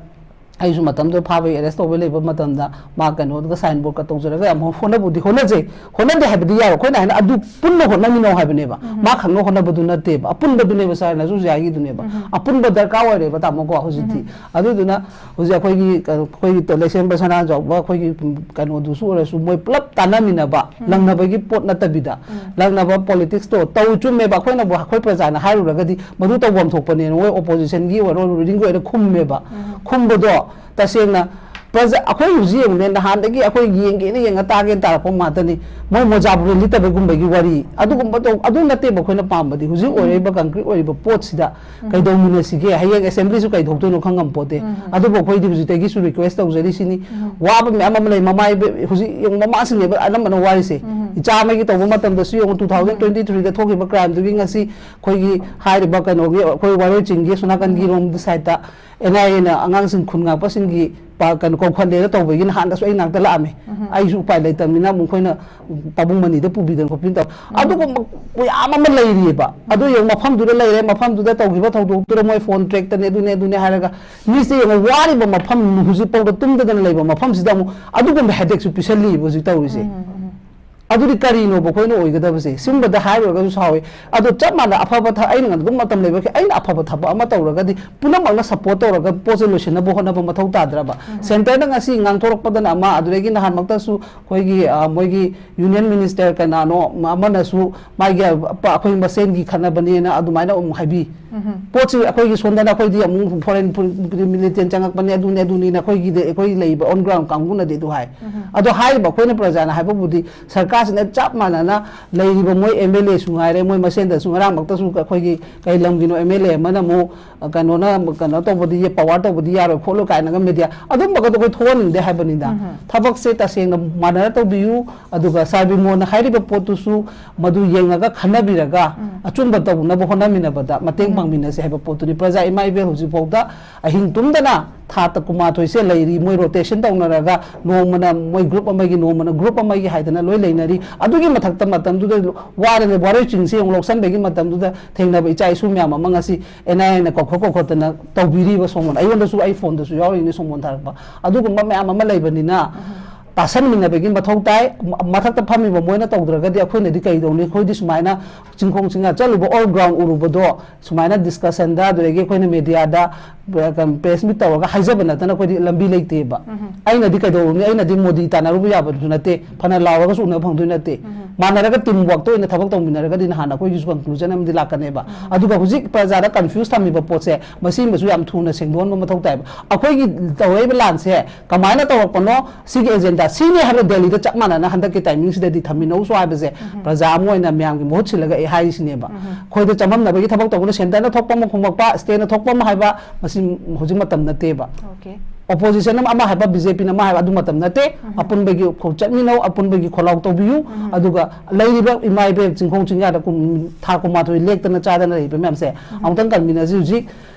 ꯑꯩꯁꯨ ꯃꯇꯝꯗꯨꯗ ꯐꯥꯕꯒꯤ ꯑꯦꯔꯦꯁ ꯇꯧꯕꯩ ꯂꯩꯕ ꯃꯇꯝꯗ ꯃꯥ ꯀꯩꯅꯣꯗꯨꯒ ꯁꯥꯏꯟ ꯕꯣꯔꯗꯀ ꯇꯧꯖꯔꯒ ꯌꯥꯝ ꯍꯣꯠꯅꯕꯨꯗꯤ ꯍꯣꯠꯅꯖꯩ꯫ ꯍꯣꯠꯅꯗꯦ ꯍꯥꯏꯕꯗꯤ ꯌꯥꯔꯣꯏ꯫ ꯑꯩꯈꯣꯏꯅ ꯍꯥꯏꯅ ꯑꯗꯨ ꯄꯨꯟꯅ ꯍꯣꯠꯅꯃꯤꯟꯅꯧ ꯍꯥꯏꯕꯅꯦꯕ꯫ ꯃꯥ ꯈꯛꯅ ꯍꯣꯠꯅꯕꯗꯨ ꯅꯠꯇꯦꯕ, ꯑꯄꯨꯟꯕꯗꯨꯅꯦꯕ ꯁꯥꯔꯅꯁꯨ ꯍꯧꯖꯤꯛ ꯍꯥꯏꯈꯤꯗꯨꯅꯦꯕ꯫ ꯑꯄꯨꯟꯕ ꯗꯔꯀꯥꯔ ꯑꯣꯏꯔꯦꯕ ꯇꯥꯃꯣꯀꯣ ꯍꯧꯖꯤꯛꯇꯤ꯫ ꯑꯗꯨꯗꯨꯅ ꯍꯧꯖꯤꯛ ꯑꯩꯈꯣꯏꯒꯤ, ꯑꯩꯈꯣꯏꯒꯤ ꯂꯩꯁꯦꯝꯕ ꯁꯅꯥꯖꯥꯎꯕ ꯑꯩꯈꯣꯏꯒꯤ ꯀꯩꯅꯣꯗꯨꯁꯨ ꯑꯣꯏꯔꯁꯨ ꯃꯣꯏ ꯄꯨꯂꯞ ꯇꯥꯟꯅꯃꯤꯟꯅꯕ, ꯂꯪꯅꯕꯒꯤ ꯄꯣꯠ ꯅꯠꯇꯕꯤꯗ, ꯂꯪꯅꯕ ꯄꯣꯂꯤꯇꯤꯛꯁꯇꯣ ꯇꯧ꯫ ꯆꯨꯝꯃꯦꯕ, ꯑꯩꯈꯣꯏꯅꯕꯨ, ꯑꯩꯈꯣꯏ ꯄ꯭ꯔꯖꯥꯅ ꯍꯥꯏꯔꯨꯔꯒꯗꯤ ꯃꯗꯨ ꯇꯧꯐꯝ ꯊꯣꯛꯄꯅꯦꯅ ꯃꯣꯏ ꯑꯣꯄꯣꯖꯤꯁꯟꯒꯤ ꯑꯣꯏꯔꯣ, ꯔꯨꯂꯤꯡꯒꯤ ꯑꯣꯏꯔꯣ ꯈꯨꯝꯃꯦꯕ꯫ ꯈꯨꯝꯕꯗꯣ ꯇꯁꯦꯡꯅ ꯄ꯭ꯔꯖꯥ, ꯑꯩꯈꯣꯏ ꯍꯧꯖꯤꯛ ꯌꯦꯡꯉꯨꯅꯦ, ꯅꯍꯥꯟꯗꯒꯤ ꯑꯩꯈꯣꯏ ꯌꯦꯡꯒꯦꯅ ꯌꯦꯡꯉ ꯇꯥꯒꯦꯅ ꯇꯥꯔꯛꯄ ꯉꯥꯛꯇꯅꯤ꯫ ꯃꯣꯏ ꯃꯣꯖꯥ ꯐꯨꯔꯤꯠ ꯂꯤꯠꯇꯕꯒꯨꯝꯕꯒꯤ ꯋꯥꯔꯤ, ꯑꯗꯨꯒꯨꯝꯕ ꯇꯧ-, ꯑꯗꯨ ꯅꯠꯇꯦꯕ ꯑꯩꯈꯣꯏꯅ ꯄꯥꯝꯕꯗꯤ꯫ ꯍꯧꯖꯤꯛ ꯑꯣꯏꯔꯛꯏꯕ ꯀꯪꯀ꯭ꯔꯤꯠ ꯑꯣꯏꯔꯤꯕ ꯄꯣꯠꯁꯤꯗ ꯀꯩꯗꯧꯃꯤꯟꯅꯁꯤꯒꯦ? ꯍꯌꯦꯡ ꯑꯦꯁꯦꯝꯕ꯭ꯂꯤꯁꯨ ꯀꯩ ꯊꯣꯛꯇꯣꯏꯅꯣ ꯈꯪꯉꯝꯄꯣꯠꯇꯦ꯫ ꯑꯗꯨꯕꯨ ꯑꯩꯈꯣꯏꯗꯤ ꯍꯧꯖꯤꯛꯇꯒꯤꯁꯨ ꯔꯤꯀ꯭ꯋꯦꯁ ꯇꯧꯖꯔꯤꯁꯤꯅꯤ꯫ ꯋꯥꯕ ꯃꯌꯥꯝ ꯑꯃ ꯂꯩ꯫ ꯃꯃꯥ ꯏꯕꯦ-, ꯍꯧꯖꯤꯛ ꯌꯦꯡꯉꯨ, ꯃꯃꯥꯁꯤꯡꯅꯦꯕ ꯑꯅꯝꯕꯅ ꯋꯥꯔꯤꯁꯦ꯫ ꯏꯆꯥ ꯑꯃꯒꯤ ꯇꯧꯕ ꯃꯇꯝꯗꯁꯨ ꯌꯦꯡꯉꯨ, ꯇꯨ ꯊꯥꯎꯖꯟ ꯇ꯭ꯋꯦꯟꯇꯤ ꯊ꯭ꯔꯤꯗ ꯊꯣꯛꯈꯤꯕ ꯀ꯭ꯔꯥꯏꯝꯗꯨꯒꯤ ꯉꯁꯤ ꯑꯩꯈꯣꯏꯒꯤ ꯍꯥꯏꯔꯤꯕ ꯀꯩꯅꯣꯒꯤ, ꯑꯩꯈꯣꯏ ꯋꯥꯔꯣꯏ ꯆꯤꯡꯒꯤ ꯁꯣꯝ ꯅꯥꯀꯟꯒꯤ ꯔꯣꯝ ꯁꯥꯏꯠꯇ ꯑꯦꯟ ꯑꯥꯏ ꯑꯦꯅ ꯑꯉꯥꯡꯁꯤꯡ ꯈꯨꯟ ꯉꯥꯛꯄꯁꯤꯡꯒꯤ ꯄ-, ꯀꯩꯅꯣ ꯀꯧꯈꯠꯂꯦꯅ ꯇꯧꯕꯒꯤ ꯅꯍꯥꯟꯗꯁꯨ ꯑꯩ ꯅꯥꯛꯇ ꯂꯥꯛꯑꯝꯃꯦ꯫ ꯑꯩꯁꯨ ꯎꯄꯥꯏ ꯂꯩꯇꯕꯅꯤꯅ ꯑꯃꯨꯛ ꯑꯩꯈꯣꯏꯅ ꯄꯥꯕꯨꯡ ꯃꯅꯤꯗ ꯄꯨꯕꯤꯗꯅ ꯈꯣꯠꯄꯤꯗꯅ ꯇꯧ-, ꯑꯗꯨꯒꯨꯝꯕ ꯃꯌꯥꯝ ꯑꯃ ꯂꯩꯔꯤꯑꯕ꯫ ꯑꯗꯨ ꯌꯦꯡꯉꯨ, ꯃꯐꯝꯗꯨꯗ ꯂꯩꯔꯦ, ꯃꯐꯝꯗꯨꯗ ꯇꯧꯈꯤꯕ ꯊꯧꯗꯣꯛꯇꯨꯗ ꯃꯣꯏ ꯐꯣꯟ ꯇ꯭ꯔꯦꯛꯇꯅꯦ, ꯑꯗꯨꯅꯦ, ꯑꯗꯨꯅꯦ ꯍꯥꯏꯔꯒ ꯃꯤꯁꯦ ꯌꯦꯡꯉꯨ, ꯋꯥꯔꯤꯕ ꯃꯐꯝ, ꯍꯧꯖꯤꯛꯐꯥꯎꯗ ꯇꯨꯝꯗꯗꯅ ꯂꯩꯕ ꯃꯐꯝꯁꯤꯗ ꯑꯃꯨꯛ ꯑꯗꯨꯒꯨꯝꯕ ꯍꯦꯗꯦꯛꯁꯨ ꯄꯤꯁꯜꯂꯤꯕ ꯍꯧꯖꯤꯛ ꯇꯧꯔꯤꯁꯦ꯫ ꯑꯗꯨꯗꯤ ꯀꯔꯤꯅꯣꯕ ꯑꯩꯈꯣꯏꯅ ꯑꯣꯏꯒꯗꯕꯁꯦ? ꯁꯤꯒꯨꯝꯕꯗ ꯍꯥꯏꯔꯨꯔꯒꯁꯨ ꯁꯥꯎꯋꯦ꯫ ꯑꯗꯣ ꯆꯞ ꯃꯥꯟꯅ ꯑꯐꯕ ꯊ-, ꯑꯩꯅ ꯑꯗꯨꯝ ꯃꯇꯝ ꯂꯩꯕꯒꯤ ꯑꯩꯅ ꯑꯐꯕ ꯊꯕꯛ ꯑꯃ ꯇꯧꯔꯒꯗꯤ ꯄꯨꯝꯅꯃꯛꯅ ꯁꯞꯄꯣꯔꯠ ꯇꯧꯔꯒ ꯄꯣꯠꯁꯦ ꯂꯣꯏꯁꯤꯟꯅꯕ ꯍꯣꯠꯅꯕ ꯃꯊꯧ ꯇꯥꯗ꯭ꯔꯕ? ꯁꯦꯟꯇꯔꯗ ꯉꯁꯤ ꯉꯥꯡꯊꯣꯔꯛꯄꯗꯅ ꯑꯃ, ꯑꯗꯨꯗꯒꯤ ꯅꯍꯥꯟꯃꯛꯇꯁꯨ ꯑꯩꯈꯣꯏꯒꯤ, ꯑ, ꯃꯣꯏꯒꯤ ꯌꯨꯅꯤꯌꯟ ꯃꯤꯅꯤꯁꯇꯔ ꯀꯅꯥꯅꯣ ꯑꯃꯅꯁꯨ ꯃꯥꯒꯤ ꯑꯄ-, ꯑꯩꯈꯣꯏ ꯃꯁꯦꯟꯒꯤ ꯈꯠꯅꯕꯅꯦꯅ ꯑꯗꯨꯃꯥꯏꯅ ꯑꯃꯨꯛ ꯍꯥꯏꯕꯤ꯫ ꯄꯣꯠꯁꯤ ꯑꯩꯈꯣꯏꯒꯤ ꯁꯣꯝꯗꯅ ꯑꯩꯈꯣꯏꯗꯤ ꯑꯃꯨꯛ ꯐꯣꯔꯦꯟ ꯃꯤꯂꯤꯇꯦꯟ ꯆꯪꯉꯛꯄꯅꯦ, ꯑꯗꯨꯅꯦ, ꯑꯗꯨꯅꯤꯅ ꯑꯩꯈꯣꯏꯒꯤꯗꯤ, ꯑꯩꯈꯣꯏ ꯂꯩꯔꯤꯕ ꯑꯣꯟ ꯒ꯭ꯔꯥꯎꯟ ꯀꯥꯡꯕꯨꯅꯗꯤ ꯑꯗꯨ ꯍꯥꯏ꯫ ꯑꯗꯣ ꯍꯥꯏꯔꯤꯕ ꯑꯩꯈꯣꯏꯅ ꯄ꯭ꯔꯖꯥꯅ ꯍꯥꯏꯕꯕꯨꯗꯤ ꯁꯔꯀꯥꯔꯁꯤꯅ ꯆꯞ ꯃꯥꯟꯅꯅ ꯂꯩꯔꯤꯕ ꯃꯣꯏ ꯑꯦꯝ ꯑꯦꯜ ꯑꯦꯁꯨ ꯉꯥꯏꯔꯦ, ꯃꯣꯏ ꯃꯁꯦꯟꯗꯁꯨ ꯉꯔꯥꯡꯃꯛꯇꯁꯨ ꯑꯩꯈꯣꯏꯒꯤ ꯀꯩ ꯂꯝꯒꯤꯅꯣ ꯑꯦꯝ ꯑꯦꯜ ꯑꯦ ꯑꯃꯅ ꯑꯃꯨꯛ, ꯑ, ꯀꯩꯅꯣꯅ ꯀꯩꯅꯣ ꯇꯧꯕꯗꯤ, ꯄꯋꯥꯔ ꯇꯧꯕꯗꯤ ꯌꯥꯔꯣꯏ ꯈꯣꯠꯂꯣꯏ ꯀꯥꯏꯅꯒ ꯃꯦꯗꯤꯌꯥ ꯑꯗꯨꯝꯕꯒꯗꯣ ꯑꯩꯈꯣꯏ ꯊꯣꯛꯍꯟꯅꯤꯡꯗꯦ ꯍꯥꯏꯕꯅꯤꯗ꯫ ꯊꯕꯛꯁꯦ ꯇꯁꯦꯡꯅ ꯃꯥꯟꯅꯅ ꯇꯧꯕꯤꯌꯨ, ꯑꯗꯨꯒ ꯁꯥꯔ ꯕꯤꯃꯣꯜꯅ ꯍꯥꯏꯔꯤꯕ ꯄꯣꯠꯇꯨꯁꯨ ꯃꯗꯨ ꯌꯦꯡꯉꯒ ꯈꯟꯅꯕꯤꯔꯒ ꯑꯆꯨꯝꯕ ꯇꯧꯅꯕ ꯍꯣꯠꯅꯃꯤꯟꯅꯕꯗ ꯃꯇꯦꯡ ꯄꯥꯡꯃꯤꯟꯅꯁꯦ ꯍꯥꯏꯕ ꯄꯣꯠꯇꯨꯅꯤ꯫ ꯄ꯭ꯔꯖꯥ ꯏꯃꯥ ꯏꯕꯦꯜ ꯍꯧꯖꯤꯛꯐꯥꯎꯗ ꯑꯍꯤꯡ ꯇꯨꯝꯗꯅ ꯊꯥ ꯇ-, ꯀꯨꯟꯃꯥꯊꯣꯏꯁꯦ ꯂꯩꯔꯤ, ꯃꯣꯏ rotation ꯇꯧꯅꯔꯒ ꯅꯣꯡꯃꯅ ꯃꯣꯏ group ꯑꯃꯒꯤ, ꯅꯣꯡꯃꯅ group ꯑꯃꯒꯤ ꯍꯥꯏꯗꯅ ꯂꯣꯏ ꯂꯩꯅꯔꯤ꯫ ꯑꯗꯨꯒꯤ ꯃꯊꯛꯇ ꯃꯇꯝꯗꯨꯗ ꯋꯥꯔꯦꯅꯦ, ꯋꯥꯔꯣꯏ ꯆꯤꯡꯁꯦ ꯑꯃꯨꯛ ꯂꯧꯁꯟꯕꯒꯤ ꯃꯇꯝꯗꯨꯗ ꯊꯦꯡꯅꯕ ꯏꯆꯥ ꯏꯁꯨ ꯃꯌꯥꯝ ꯑꯃ ꯉꯁꯤ N I A ꯅ ꯀꯧꯈꯠ ꯀꯧꯈꯠꯇꯅ ꯇꯧꯕꯤꯔꯤꯕ ꯁꯣꯃꯣꯟ꯫ ꯑꯩꯉꯣꯟꯗꯁꯨ, ꯑꯩ phoneꯗꯁꯨ ꯌꯥꯎꯔꯤꯅꯤ ꯁꯣꯃꯣꯟ ꯊꯥꯔꯛꯄ꯫ ꯑꯗꯨꯒꯨꯝꯕ ꯃꯌꯥꯝ ꯑꯃ ꯂꯩꯕꯅꯤꯅ ꯇꯥꯁꯟꯃꯤꯟꯅꯕꯒꯤ ꯃꯊꯧ ꯇꯥꯏ꯫ ꯃ-, ꯃꯊꯛꯇ ꯐꯝꯃꯤꯕ ꯃꯣꯏꯅ ꯇꯧꯗ꯭ꯔꯒꯗꯤ ꯑꯩꯈꯣꯏꯅꯗꯤ ꯀꯩꯗꯧꯅꯤ? ꯑꯩꯈꯣꯏꯗꯤ ꯁꯨꯃꯥꯏꯅ ꯆꯤꯡꯈꯣꯡ ꯆꯤꯡꯌꯥ ꯆꯠꯂꯨꯕ, on ground ꯎꯔꯨꯕꯗꯣ ꯁꯨꯃꯥꯏꯅ discussionꯗ, ꯑꯗꯨꯗꯒꯤ ꯑꯩꯈꯣꯏꯅ mediaꯗ press meet ꯇꯧꯔꯒ ꯍꯥꯏꯖꯕ ꯅꯠꯇꯅ ꯑꯩꯈꯣꯏꯗꯤ ꯂꯝꯕꯤ ꯂꯩꯇꯦꯕ꯫ ꯑꯩꯅꯗꯤ ꯀꯩꯗꯧꯔꯨꯅꯤ? ꯑꯩꯅꯗꯤ ꯃꯣꯗꯤ ꯇꯥꯟꯅꯔꯨꯕ ꯌꯥꯕꯁꯨ ꯅꯠꯇꯦ, ꯐꯅ ꯂꯥꯎꯔꯒꯁꯨ ꯎꯅꯕ ꯐꯪꯗꯣꯏ ꯅꯠꯇꯦ꯫ ꯃꯥꯟꯅꯔꯒ team workꯇ ꯑꯣꯏꯅ ꯊꯕꯛ ꯇꯧꯃꯤꯟꯅꯔꯒꯗꯤ ꯅꯍꯥꯟ ꯑꯩꯈꯣꯏꯒꯤꯁꯨ conclusion ꯑꯃꯗꯤ ꯂꯥꯛꯀꯅꯦꯕ꯫ ꯑꯗꯨꯒ ꯍꯧꯖꯤꯛ ꯄ꯭ꯔꯖꯥꯗ confuse ꯊꯝꯃꯤꯕ ꯄꯣꯠꯁꯦ, ꯃꯁꯤꯃꯁꯨ ꯌꯥꯝ ꯊꯨꯅ ꯁꯦꯡꯗꯣꯛꯍꯟꯕ ꯃꯊꯧ ꯇꯥꯏꯕ꯫ ꯑꯩꯈꯣꯏꯒꯤ ꯇꯧꯔꯛꯏꯕ ꯂꯥꯟꯁꯦ ꯀꯃꯥꯏꯅ ꯇꯧꯔꯛꯄꯅꯣ, ꯁꯤꯒꯤ agenda ꯁꯤꯅꯤ ꯍꯥꯏꯕ ꯗꯦꯜꯂꯤꯗ ꯆꯞ ꯃꯥꯟꯅꯅ ꯍꯟꯗꯛꯀꯤ timingꯁꯤꯗꯗꯤ ꯊꯝꯃꯤꯟꯅꯧꯁꯨ ꯍꯥꯏꯕꯁꯦ ꯄ꯭ꯔꯖꯥ ꯑꯃ ꯑꯣꯏꯅ ꯃꯌꯥꯝꯒꯤ ꯃꯍꯨꯠ ꯁꯤꯜꯂꯒ ꯑꯩ ꯍꯥꯏꯔꯤꯁꯤꯅꯦꯕ꯫ ꯑꯩꯈꯣꯏꯗ ꯆꯃꯝꯅꯕꯒꯤ ꯊꯕꯛ ꯇꯧꯕꯅ centreꯅ ꯊꯣꯛꯄ ꯑꯃ ꯈꯨꯝꯃꯛꯄ, stateꯅ ꯊꯣꯛꯄ ꯑꯃ ꯍꯥꯏꯕ, ꯃꯁꯤ ꯍꯧꯖꯤꯛ ꯃꯇꯝ ꯅꯠꯇꯦꯕ꯫ Okay. Opposition ꯑꯃ, ꯑꯃ ꯍꯥꯏꯕ, BJPꯅ ꯑꯃ ꯍꯥꯏꯕ, ꯑꯗꯨ ꯃꯇꯝ ꯅꯠꯇꯦ꯫ ꯑꯄꯨꯟꯕꯒꯤ ꯈꯣꯡ ꯆꯠꯃꯤꯟꯅꯧ, ꯑꯄꯨꯟꯕꯒꯤ ꯈꯣꯜꯂꯥꯎ ꯇꯧꯕꯤꯌꯨ꯫ ꯑꯗꯨꯒ ꯂꯩꯔꯤꯕ ꯏꯃꯥ ꯏꯕꯦꯜ ꯆꯤꯡꯈꯣꯡ ꯆꯤꯡꯌꯥꯗ ꯀꯨꯝ-, ꯊꯥ ꯀꯨꯟꯃꯥꯊꯣꯏ ꯂꯦꯛꯇꯅ ꯆꯥꯗꯅ ꯂꯩꯔꯤꯕ ꯃꯌꯥꯝꯁꯦ ꯑꯃꯨꯛꯇꯪ ꯀꯟꯃꯤꯟꯅꯁꯤ꯫ ꯍꯧꯖꯤꯛ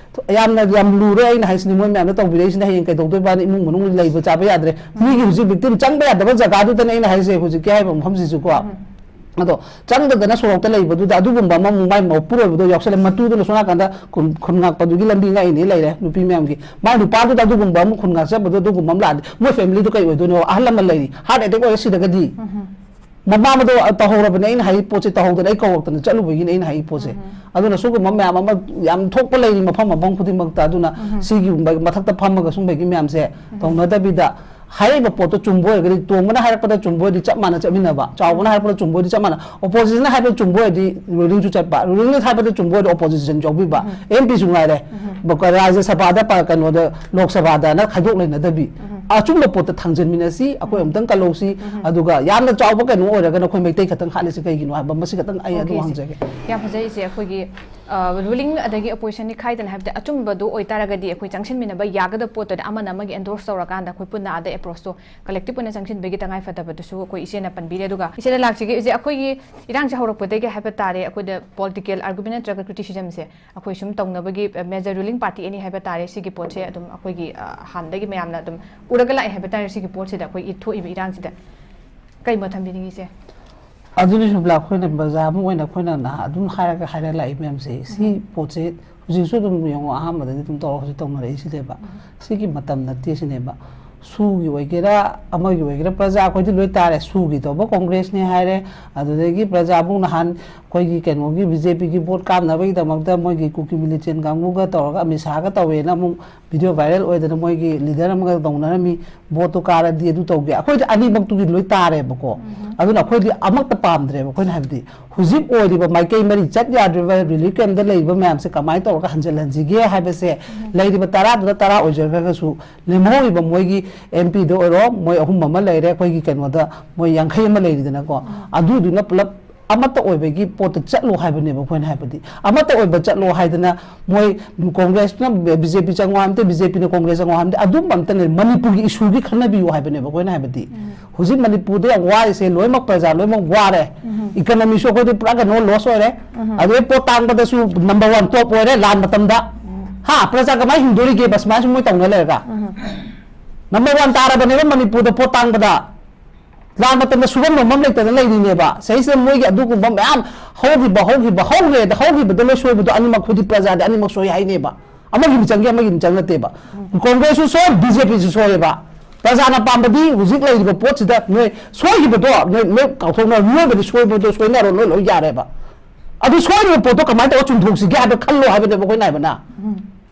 ꯌꯥꯝꯅ ꯌꯥꯝ ꯂꯨꯔꯦ ꯑꯩꯅ ꯍꯥꯏꯁꯤꯅꯤ, ꯃꯣꯏ ꯃꯌꯥꯝꯅ ꯇꯧꯕꯤꯔꯛꯏꯁꯤꯅ ꯍꯌꯦꯡ ꯀꯩꯗꯧꯗꯣꯏꯕꯅ ꯏꯃꯨꯡ ꯃꯅꯨꯡ ꯂꯩꯕ ꯆꯥꯕ ꯌꯥꯗ꯭ꯔꯦ꯫ ꯃꯤꯒꯤ ꯍꯧꯖꯤꯛ victim ꯆꯪꯕ ꯌꯥꯗꯕ ꯖꯒꯥꯗꯨꯗꯅꯦ ꯑꯩꯅ ꯍꯥꯏꯁꯦ ꯍꯧꯖꯤꯛꯀꯤ ꯍꯥꯏꯔꯤꯕ ꯃꯐꯝꯁꯤꯁꯨꯀꯣ꯫ ꯑꯗꯣ ꯆꯪꯗꯗꯅ ꯁꯣꯔꯣꯛꯇ ꯂꯩꯕꯗꯨꯗ ꯑꯗꯨꯒꯨꯝꯕ ꯑꯃꯃꯨꯛ ꯃꯥꯏ ꯃꯄꯨꯔꯣꯏꯕꯗꯣ ꯌꯥꯎꯁꯜꯂꯦ, ꯃꯇꯨꯗꯨꯅ ꯁꯣꯝ ꯅꯥꯀꯟꯗ ꯈꯨꯟ, ꯈꯨꯟ ꯉꯥꯛꯄꯗꯨꯒꯤ ꯂꯝꯕꯤ ꯉꯥꯛꯏꯅꯦ ꯂꯩꯔꯦ꯫ ꯅꯨꯄꯤ ꯃꯌꯥꯝꯒꯤ, ꯃꯥꯏ ꯅꯨꯄꯥꯗꯨꯗ ꯑꯗꯨꯒꯨꯝꯕ ꯑꯃ ꯈꯨꯟ ꯉꯥꯛꯆꯕꯗꯣ ꯑꯗꯨꯒꯨꯝꯕ ꯑꯃ ꯂꯥꯛꯑꯗꯤ ꯃꯣꯏ familyꯗꯣ ꯀꯩ ꯑꯣꯏꯗꯣꯏꯅꯣ? ꯑꯍꯜ ꯂꯃꯟ ꯂꯩꯔꯤ, heart attack ꯑꯣꯏꯔ ꯁꯤꯔꯒꯗꯤ? ꯃꯃꯥ ꯃꯗꯣ ꯇꯧꯍꯧꯔꯕꯅꯦ꯫ ꯑꯩꯅ ꯍꯥꯏ ꯄꯣꯠꯁꯦ ꯇꯧꯍꯧꯗꯅ ꯑꯩ ꯀꯧꯔꯛꯇꯅ ꯆꯠꯂꯨꯕꯒꯤꯅꯦ ꯑꯩꯅ ꯍꯥꯏ ꯄꯣꯠꯁꯦ꯫ ꯑꯗꯨꯅ ꯁꯤꯒꯨꯝꯕ ꯃꯌꯥꯝ ꯑꯃ ꯌꯥꯝ ꯊꯣꯛꯄ ꯂꯩꯔꯤ ꯃꯐꯝ ꯃꯐꯝ ꯈꯨꯗꯤꯡꯃꯛꯇ꯫ ꯑꯗꯨꯅ ꯁꯤꯒꯨꯝꯕ ꯃꯊꯛꯇ ꯐꯝꯃꯒ ꯁꯨꯝꯕꯒꯤ ꯃꯌꯥꯝꯁꯦ ꯇꯧꯅꯗꯕꯤꯗ, ꯍꯥꯏꯔꯤꯕ ꯄꯣꯠꯇꯣ ꯆꯨꯝꯕ ꯑꯣꯏꯔꯒꯗꯤ, ꯇꯣꯝꯕꯅ ꯍꯥꯏꯔꯛꯄꯗ ꯆꯨꯝꯕ ꯑꯣꯏꯔꯗꯤ ꯆꯞ ꯃꯥꯟꯅ ꯆꯠꯃꯤꯟꯅꯕ, ꯆꯥꯎꯕꯅ ꯍꯥꯏꯔꯛꯄꯗ ꯆꯨꯝꯕ ꯑꯣꯏꯔꯗꯤ ꯆꯞ ꯃꯥꯟꯅ, oppositionꯅ ꯍꯥꯏꯕꯗ ꯆꯨꯝꯕ ꯑꯣꯏꯔꯗꯤ rulingꯁꯨ ꯆꯠꯄ, rulingꯅ ꯍꯥꯏꯕꯗ ꯆꯨꯝꯕ ꯑꯣꯏꯔꯗꯤ opposition ꯌꯥꯎꯕꯤꯕ, MPꯁꯨ ꯉꯥꯏꯔꯦ꯫ ꯕ-, ꯔꯥꯖ꯭ꯌ ꯁꯚꯥꯗ ꯄ-, ꯀꯩꯅꯣꯗ, ꯂꯣꯛ ꯁꯚꯥꯗꯅ ꯈꯥꯏꯗꯣꯛ ꯂꯩꯅꯗꯕꯤ, ꯑꯆꯨꯝꯕ ꯄꯣꯠꯇ ꯊꯥꯡꯖꯟꯃꯤꯟꯅꯁꯤ, ꯑꯩꯈꯣꯏ ꯑꯃꯨꯛꯇꯪ ꯀꯜꯍꯧꯁꯤ꯫ ꯑꯗꯨꯒ ꯌꯥꯝꯅ ꯆꯥꯎꯕ ꯀꯩꯅꯣ ꯑꯣꯏꯔꯒꯅ ꯑꯩꯈꯣꯏ ꯃꯩꯇꯩ ꯈꯛꯇꯪ ꯍꯥꯠꯂꯤꯁꯤ ꯀꯩꯒꯤꯅꯣ ꯍꯥꯏꯕ, ꯃꯁꯤ ꯈꯛꯇꯪ ꯑꯩ ꯑꯗꯨ Okay, ꯏꯆꯦ꯫ ꯍꯪꯖꯒꯦ꯫ ꯌꯥꯝ ꯐꯖꯩ ꯏꯆꯦ꯫ ꯑꯩꯈꯣꯏꯒꯤ ꯔꯨꯂꯤꯡ ꯑꯗꯒꯤ ꯑꯣꯄꯣꯖꯤꯁꯟꯅꯤ ꯈꯥꯏꯗꯅ ꯍꯥꯏꯕꯗꯤ ꯑꯆꯨꯝꯕꯗꯣ ꯑꯣꯏꯇꯥꯔꯒꯗꯤ ꯑꯩꯈꯣꯏ ꯆꯪꯁꯤꯟꯃꯤꯟꯅꯕ ꯌꯥꯒꯗꯕ ꯄꯣꯠꯇꯨꯗ ꯑꯃꯅ ꯑꯃꯒꯤ ꯑꯦꯟꯗꯣꯔꯁ ꯇꯧꯔꯀꯥꯟꯗ ꯑꯩꯈꯣꯏ ꯄꯨꯟꯅ ꯑꯥꯗ ꯑꯦꯄ꯭ꯔꯣꯆꯇꯣ ꯀꯂꯦꯛꯇꯤꯞ ꯑꯣꯏꯅ ꯆꯪꯁꯤꯟꯕꯒꯤ ꯇꯉꯥꯏ ꯐꯗꯕꯗꯨꯁꯨ ꯑꯩꯈꯣꯏ ꯏꯆꯦꯅ ꯄꯟꯕꯤꯔꯦ꯫ ꯑꯗꯨꯒ ꯏꯆꯦꯅ ꯂꯥꯛꯆꯒꯦ ꯏꯆꯦ, ꯑꯩꯈꯣꯏꯒꯤ ꯏꯔꯥꯡꯁꯦ ꯍꯧꯔꯛꯄꯗꯒꯤ ꯍꯥꯏꯕ ꯇꯥꯔꯦ, ꯑꯩꯈꯣꯏꯗ ꯄꯣꯂꯤꯇꯤꯀꯦꯜ ꯑꯥꯔꯒꯨꯃꯦꯟ ꯅꯠꯇ꯭ꯔꯒ ꯀ꯭ꯔꯤꯇꯤꯁꯤꯖꯝꯁꯦ ꯑꯩꯈꯣꯏ ꯁꯨꯝ ꯇꯧꯅꯕꯒꯤ ꯃꯦꯖꯔ ꯔꯨꯂꯤꯡ ꯄꯥꯔꯇꯤ ꯑꯅꯤ ꯍꯥꯏꯕ ꯇꯥꯔꯦ꯫ ꯁꯤꯒꯤ ꯄꯣꯠꯁꯦ ꯑꯗꯨꯝ ꯑꯩꯈꯣꯏꯒꯤ ꯍꯥꯟꯅꯗꯒꯤ ꯃꯌꯥꯝꯅ ꯑꯗꯨꯝ ꯎꯔꯒ ꯂꯥꯛꯑꯦ ꯍꯥꯏꯕ ꯇꯥꯔꯦ꯫ ꯁꯤꯒꯤ ꯄꯣꯠꯁꯤꯗ ꯑꯩꯈꯣꯏꯒꯤ ꯊꯣꯛꯏꯕ ꯏꯔꯥꯡꯁꯤꯗ ꯀꯩ ꯃꯣꯠ ꯊꯝꯕꯤꯅꯤꯡꯉꯤꯁꯦ? ꯑꯗꯨꯅꯤ ꯁꯨꯕꯂꯥ, ꯑꯩꯈꯣꯏꯅ ꯄ꯭ꯔꯖꯥ ꯑꯃ ꯑꯣꯏꯅ ꯑꯩꯈꯣꯏꯅ ꯅꯍꯥ ꯑꯗꯨꯝ ꯍꯥꯏꯔꯒ ꯍꯥꯏꯔ ꯂꯥꯛꯏ ꯃꯌꯥꯝꯁꯦ꯫ ꯁꯤ ꯄꯣꯠꯁꯦ ꯍꯧꯖꯤꯛꯁꯨ ꯑꯗꯨꯝ ꯌꯦꯡꯉꯣ, ꯑꯍꯥꯟꯕꯗꯒꯤ ꯑꯗꯨꯝ ꯇꯧꯔ ꯍꯧꯖꯤꯛ ꯇꯧꯅꯔꯛꯏꯁꯤꯅꯦꯕ꯫ ꯁꯤꯒꯤ ꯃꯇꯝ ꯅꯠꯇꯦ ꯁꯤꯅꯦꯕ꯫ ꯁꯨꯒꯤ ꯑꯣꯏꯒꯦꯔꯥ ꯑꯃꯒꯤ ꯑꯣꯏꯒꯦꯔꯥ ꯄ꯭ꯔꯖꯥ ꯑꯩꯈꯣꯏꯗꯤ ꯂꯣꯏ ꯇꯥꯔꯦ꯫ ꯁꯨꯒꯤ ꯇꯧꯕ ꯀꯣꯡꯒ꯭ꯔꯦꯁꯅꯦ ꯍꯥꯏꯔꯦ, ꯑꯗꯨꯗꯒꯤ ꯄ꯭ꯔꯖꯥꯕꯨ ꯅꯍꯥꯟ ꯑꯩꯈꯣꯏꯒꯤ ꯀꯩꯅꯣꯒꯤ ꯕꯤ ꯖꯦ ꯄꯤꯒꯤ ꯚꯣꯠ ꯀꯥꯞꯅꯕꯒꯤꯗꯃꯛꯇ ꯃꯣꯏꯒꯤ ꯀꯨꯀꯤ ꯃꯤꯂꯤꯇꯦꯟ ꯀꯥꯡꯕꯨꯒ ꯇꯧꯔꯒ ꯑꯃꯤꯠ ꯁꯥꯍꯒ ꯇꯧꯋꯦꯅ ꯑꯃꯨꯛ ꯚꯤꯗꯤꯑꯣ ꯚꯥꯏꯔꯦꯜ ꯑꯣꯏꯗꯅ ꯃꯣꯏꯒꯤ ꯂꯤꯗꯔ ꯑꯃꯒ ꯇꯧꯅꯔꯝꯃꯤ꯫ ꯚꯣꯠꯇꯣ ꯀꯥꯔꯗꯤ ꯑꯗꯨ ꯇꯧꯒꯦ꯫ ꯑꯩꯈꯣꯏꯗꯤ ꯑꯅꯤꯃꯛꯇꯨꯒꯤ ꯂꯣꯏ ꯇꯥꯔꯦꯕꯀꯣ꯫ ꯑꯗꯨꯅ ꯑꯩꯈꯣꯏꯗꯤ ꯑꯃꯠꯇ ꯄꯥꯝꯗ꯭ꯔꯦꯕ꯫ ꯑꯩꯈꯣꯏꯅ ꯍꯥꯏꯕꯗꯤ ꯍꯧꯖꯤꯛ ꯑꯣꯏꯔꯤꯕ ꯃꯥꯏꯀꯩ ꯃꯔꯤ ꯆꯠ ꯌꯥꯗ꯭ꯔꯤꯕ ꯔꯤꯂꯤꯐ ꯀꯦꯝꯗ ꯂꯩꯔꯤꯕ ꯃꯌꯥꯝꯁꯦ ꯀꯃꯥꯏꯅ ꯇꯧꯔꯒ ꯍꯟꯖꯤꯜꯍꯟꯁꯤꯒꯦ ꯍꯥꯏꯕꯁꯦ, ꯂꯩꯔꯤꯕ ꯇꯔꯥꯗꯨꯅ ꯇꯔꯥ ꯑꯣꯏꯖꯈ꯭ꯔꯒꯁꯨ ꯂꯦꯝꯍꯧꯔꯤꯕ ꯃꯣꯏꯒꯤ ꯑꯦꯝ ꯄꯤꯗ ꯑꯣꯏꯔꯣ, ꯃꯣꯏ ꯑꯍꯨꯝ ꯑꯃ ꯂꯩꯔꯦ, ꯑꯩꯈꯣꯏꯒꯤ ꯀꯩꯅꯣꯗ ꯃꯣꯏ ꯌꯥꯡꯈꯩ ꯑꯃ ꯂꯩꯔꯤꯗꯅꯀꯣ꯫ ꯑꯗꯨꯗꯨꯅ ꯄꯨꯂꯞ ꯑꯃꯠꯇ ꯑꯣꯏꯕꯒꯤ ꯄꯣꯠꯇ ꯆꯠꯂꯣ ꯍꯥꯏꯕꯅꯦꯕ ꯑꯩꯈꯣꯏꯅ ꯍꯥꯏꯕꯗꯤ꯫ ꯑꯃꯠꯇ ꯑꯣꯏꯕ ꯆꯠꯂꯣ ꯍꯥꯏꯗꯅ ꯃꯣꯏ ꯀꯣꯡꯒ꯭ꯔꯦꯁꯅ ꯕꯤ ꯖꯦ ꯄꯤ ꯆꯪꯉꯣ ꯍꯥꯏꯕ ꯅꯠꯇꯦ, ꯕꯤ ꯖꯦ ꯄꯤꯅ ꯀꯣꯡꯒ꯭ꯔꯦꯁ ꯆꯪꯉꯣ ꯍꯥꯏꯕ ꯅꯠꯇꯦ, ꯑꯗꯨꯝꯕ ꯑꯝꯇꯅꯦ, ꯃꯅꯤꯄꯨꯔꯒꯤ ꯏꯁꯨꯒꯤ ꯈꯟꯅꯕꯤꯌꯨ ꯍꯥꯏꯕꯅꯦꯕ ꯑꯩꯈꯣꯏꯅ ꯍꯥꯏꯕꯗꯤ꯫ ꯍꯧꯖꯤꯛ ꯃꯅꯤꯄꯨꯔꯗ ꯌꯥꯝ ꯋꯥꯔꯤꯁꯦ ꯂꯣꯏꯅꯃꯛ ꯄ꯭ꯔꯖꯥ ꯂꯣꯏꯅꯃꯛ ꯋꯥꯔꯦ꯫ ꯏꯀꯅꯃꯤꯁꯨ ꯑꯩꯈꯣꯏꯗꯤ ꯄꯨꯔꯥ ꯀꯩꯅꯣ ꯂꯣꯁ ꯑꯣꯏꯔꯦ꯫ ꯑꯗꯩ ꯄꯣꯠ ꯇꯥꯡꯕꯗꯁꯨ ꯅꯝꯕꯔ ꯋꯥꯟ ꯇꯣꯞ ꯑꯣꯏꯔꯦ ꯂꯥꯟ ꯃꯇꯝꯗ꯫ ꯍꯥ, ꯄ꯭ꯔꯖꯥ ꯀꯃꯥꯏꯅ ꯍꯤꯡꯗꯣꯔꯤꯒꯦꯕ ꯁꯨꯃꯥꯏꯅ ꯁꯨꯝ ꯃꯣꯏ ꯇꯧꯅ ꯂꯩꯔꯒ? ꯅꯝꯕꯔ ꯋꯥꯟ ꯇꯥꯔꯕꯅꯦꯕ ꯃꯅꯤꯄꯨꯔꯗ ꯄꯣꯠ ꯇꯥꯡꯕꯗ꯫ ꯂꯥꯟ ꯃꯇꯝꯗ ꯁꯨꯐꯝ ꯅꯣꯝꯐꯝ ꯂꯩꯇꯗꯅ ꯂꯩꯔꯤꯅꯦꯕ꯫ ꯁꯤꯗꯩꯁꯤꯗ ꯃꯣꯏꯒꯤ ꯑꯗꯨꯒꯨꯝꯕ ꯃꯌꯥꯝ ꯍꯧꯈꯤꯕ, ꯍꯧꯈꯤꯕ, ꯍꯧꯈ꯭ꯔꯦꯗ, ꯍꯧꯈꯤꯕꯗꯣ ꯂꯣꯏ ꯁꯣꯏꯕꯗꯣ ꯑꯅꯤꯃꯛ ꯑꯩꯈꯣꯏꯗꯤ ꯄ꯭ꯔꯖꯥꯗꯤ ꯑꯅꯤꯃꯛ ꯁꯣꯏ ꯍꯥꯏꯅꯦꯕ꯫ ꯑꯃꯒꯤ ꯃꯤꯆꯪꯒꯤ ꯑꯃꯒꯤ ꯃꯤꯆꯪ ꯅꯠꯇꯦꯕ꯫ ꯀꯣꯡꯒ꯭ꯔꯦꯁꯁꯨ ꯁꯣꯏ, ꯕꯤ ꯖꯦ ꯄꯤꯁꯨ ꯁꯣꯏꯌꯦꯕ꯫ ꯄ꯭ꯔꯖꯥꯅ ꯄꯥꯝꯕꯗꯤ ꯍꯧꯖꯤꯛ ꯂꯩꯔꯤꯕ ꯄꯣꯠꯁꯤꯗ ꯅꯣꯏ ꯁꯣꯏꯈꯤꯕꯗꯣ ꯅꯣꯏ ꯂꯣꯏ ꯀꯥꯎꯊꯣꯛꯅꯔꯣ, ꯃꯤꯑꯣꯏꯕꯗꯤ ꯁꯣꯏꯕꯗꯣ ꯁꯣꯏꯅꯔꯣ, ꯂꯣꯏ ꯂꯣꯏ ꯌꯥꯔꯦꯕ꯫ ꯑꯗꯨ ꯁꯣꯏꯔꯤꯕ ꯄꯣꯠꯇꯣ ꯀꯃꯥꯏꯅ ꯇꯧꯔꯒ ꯆꯨꯝꯊꯣꯛꯁꯤꯒꯦ ꯍꯥꯏꯕ ꯈꯜꯂꯣ ꯍꯥꯏꯕꯅꯦꯕ ꯑꯩꯈꯣꯏꯅ ꯍꯥꯏꯕꯅ꯫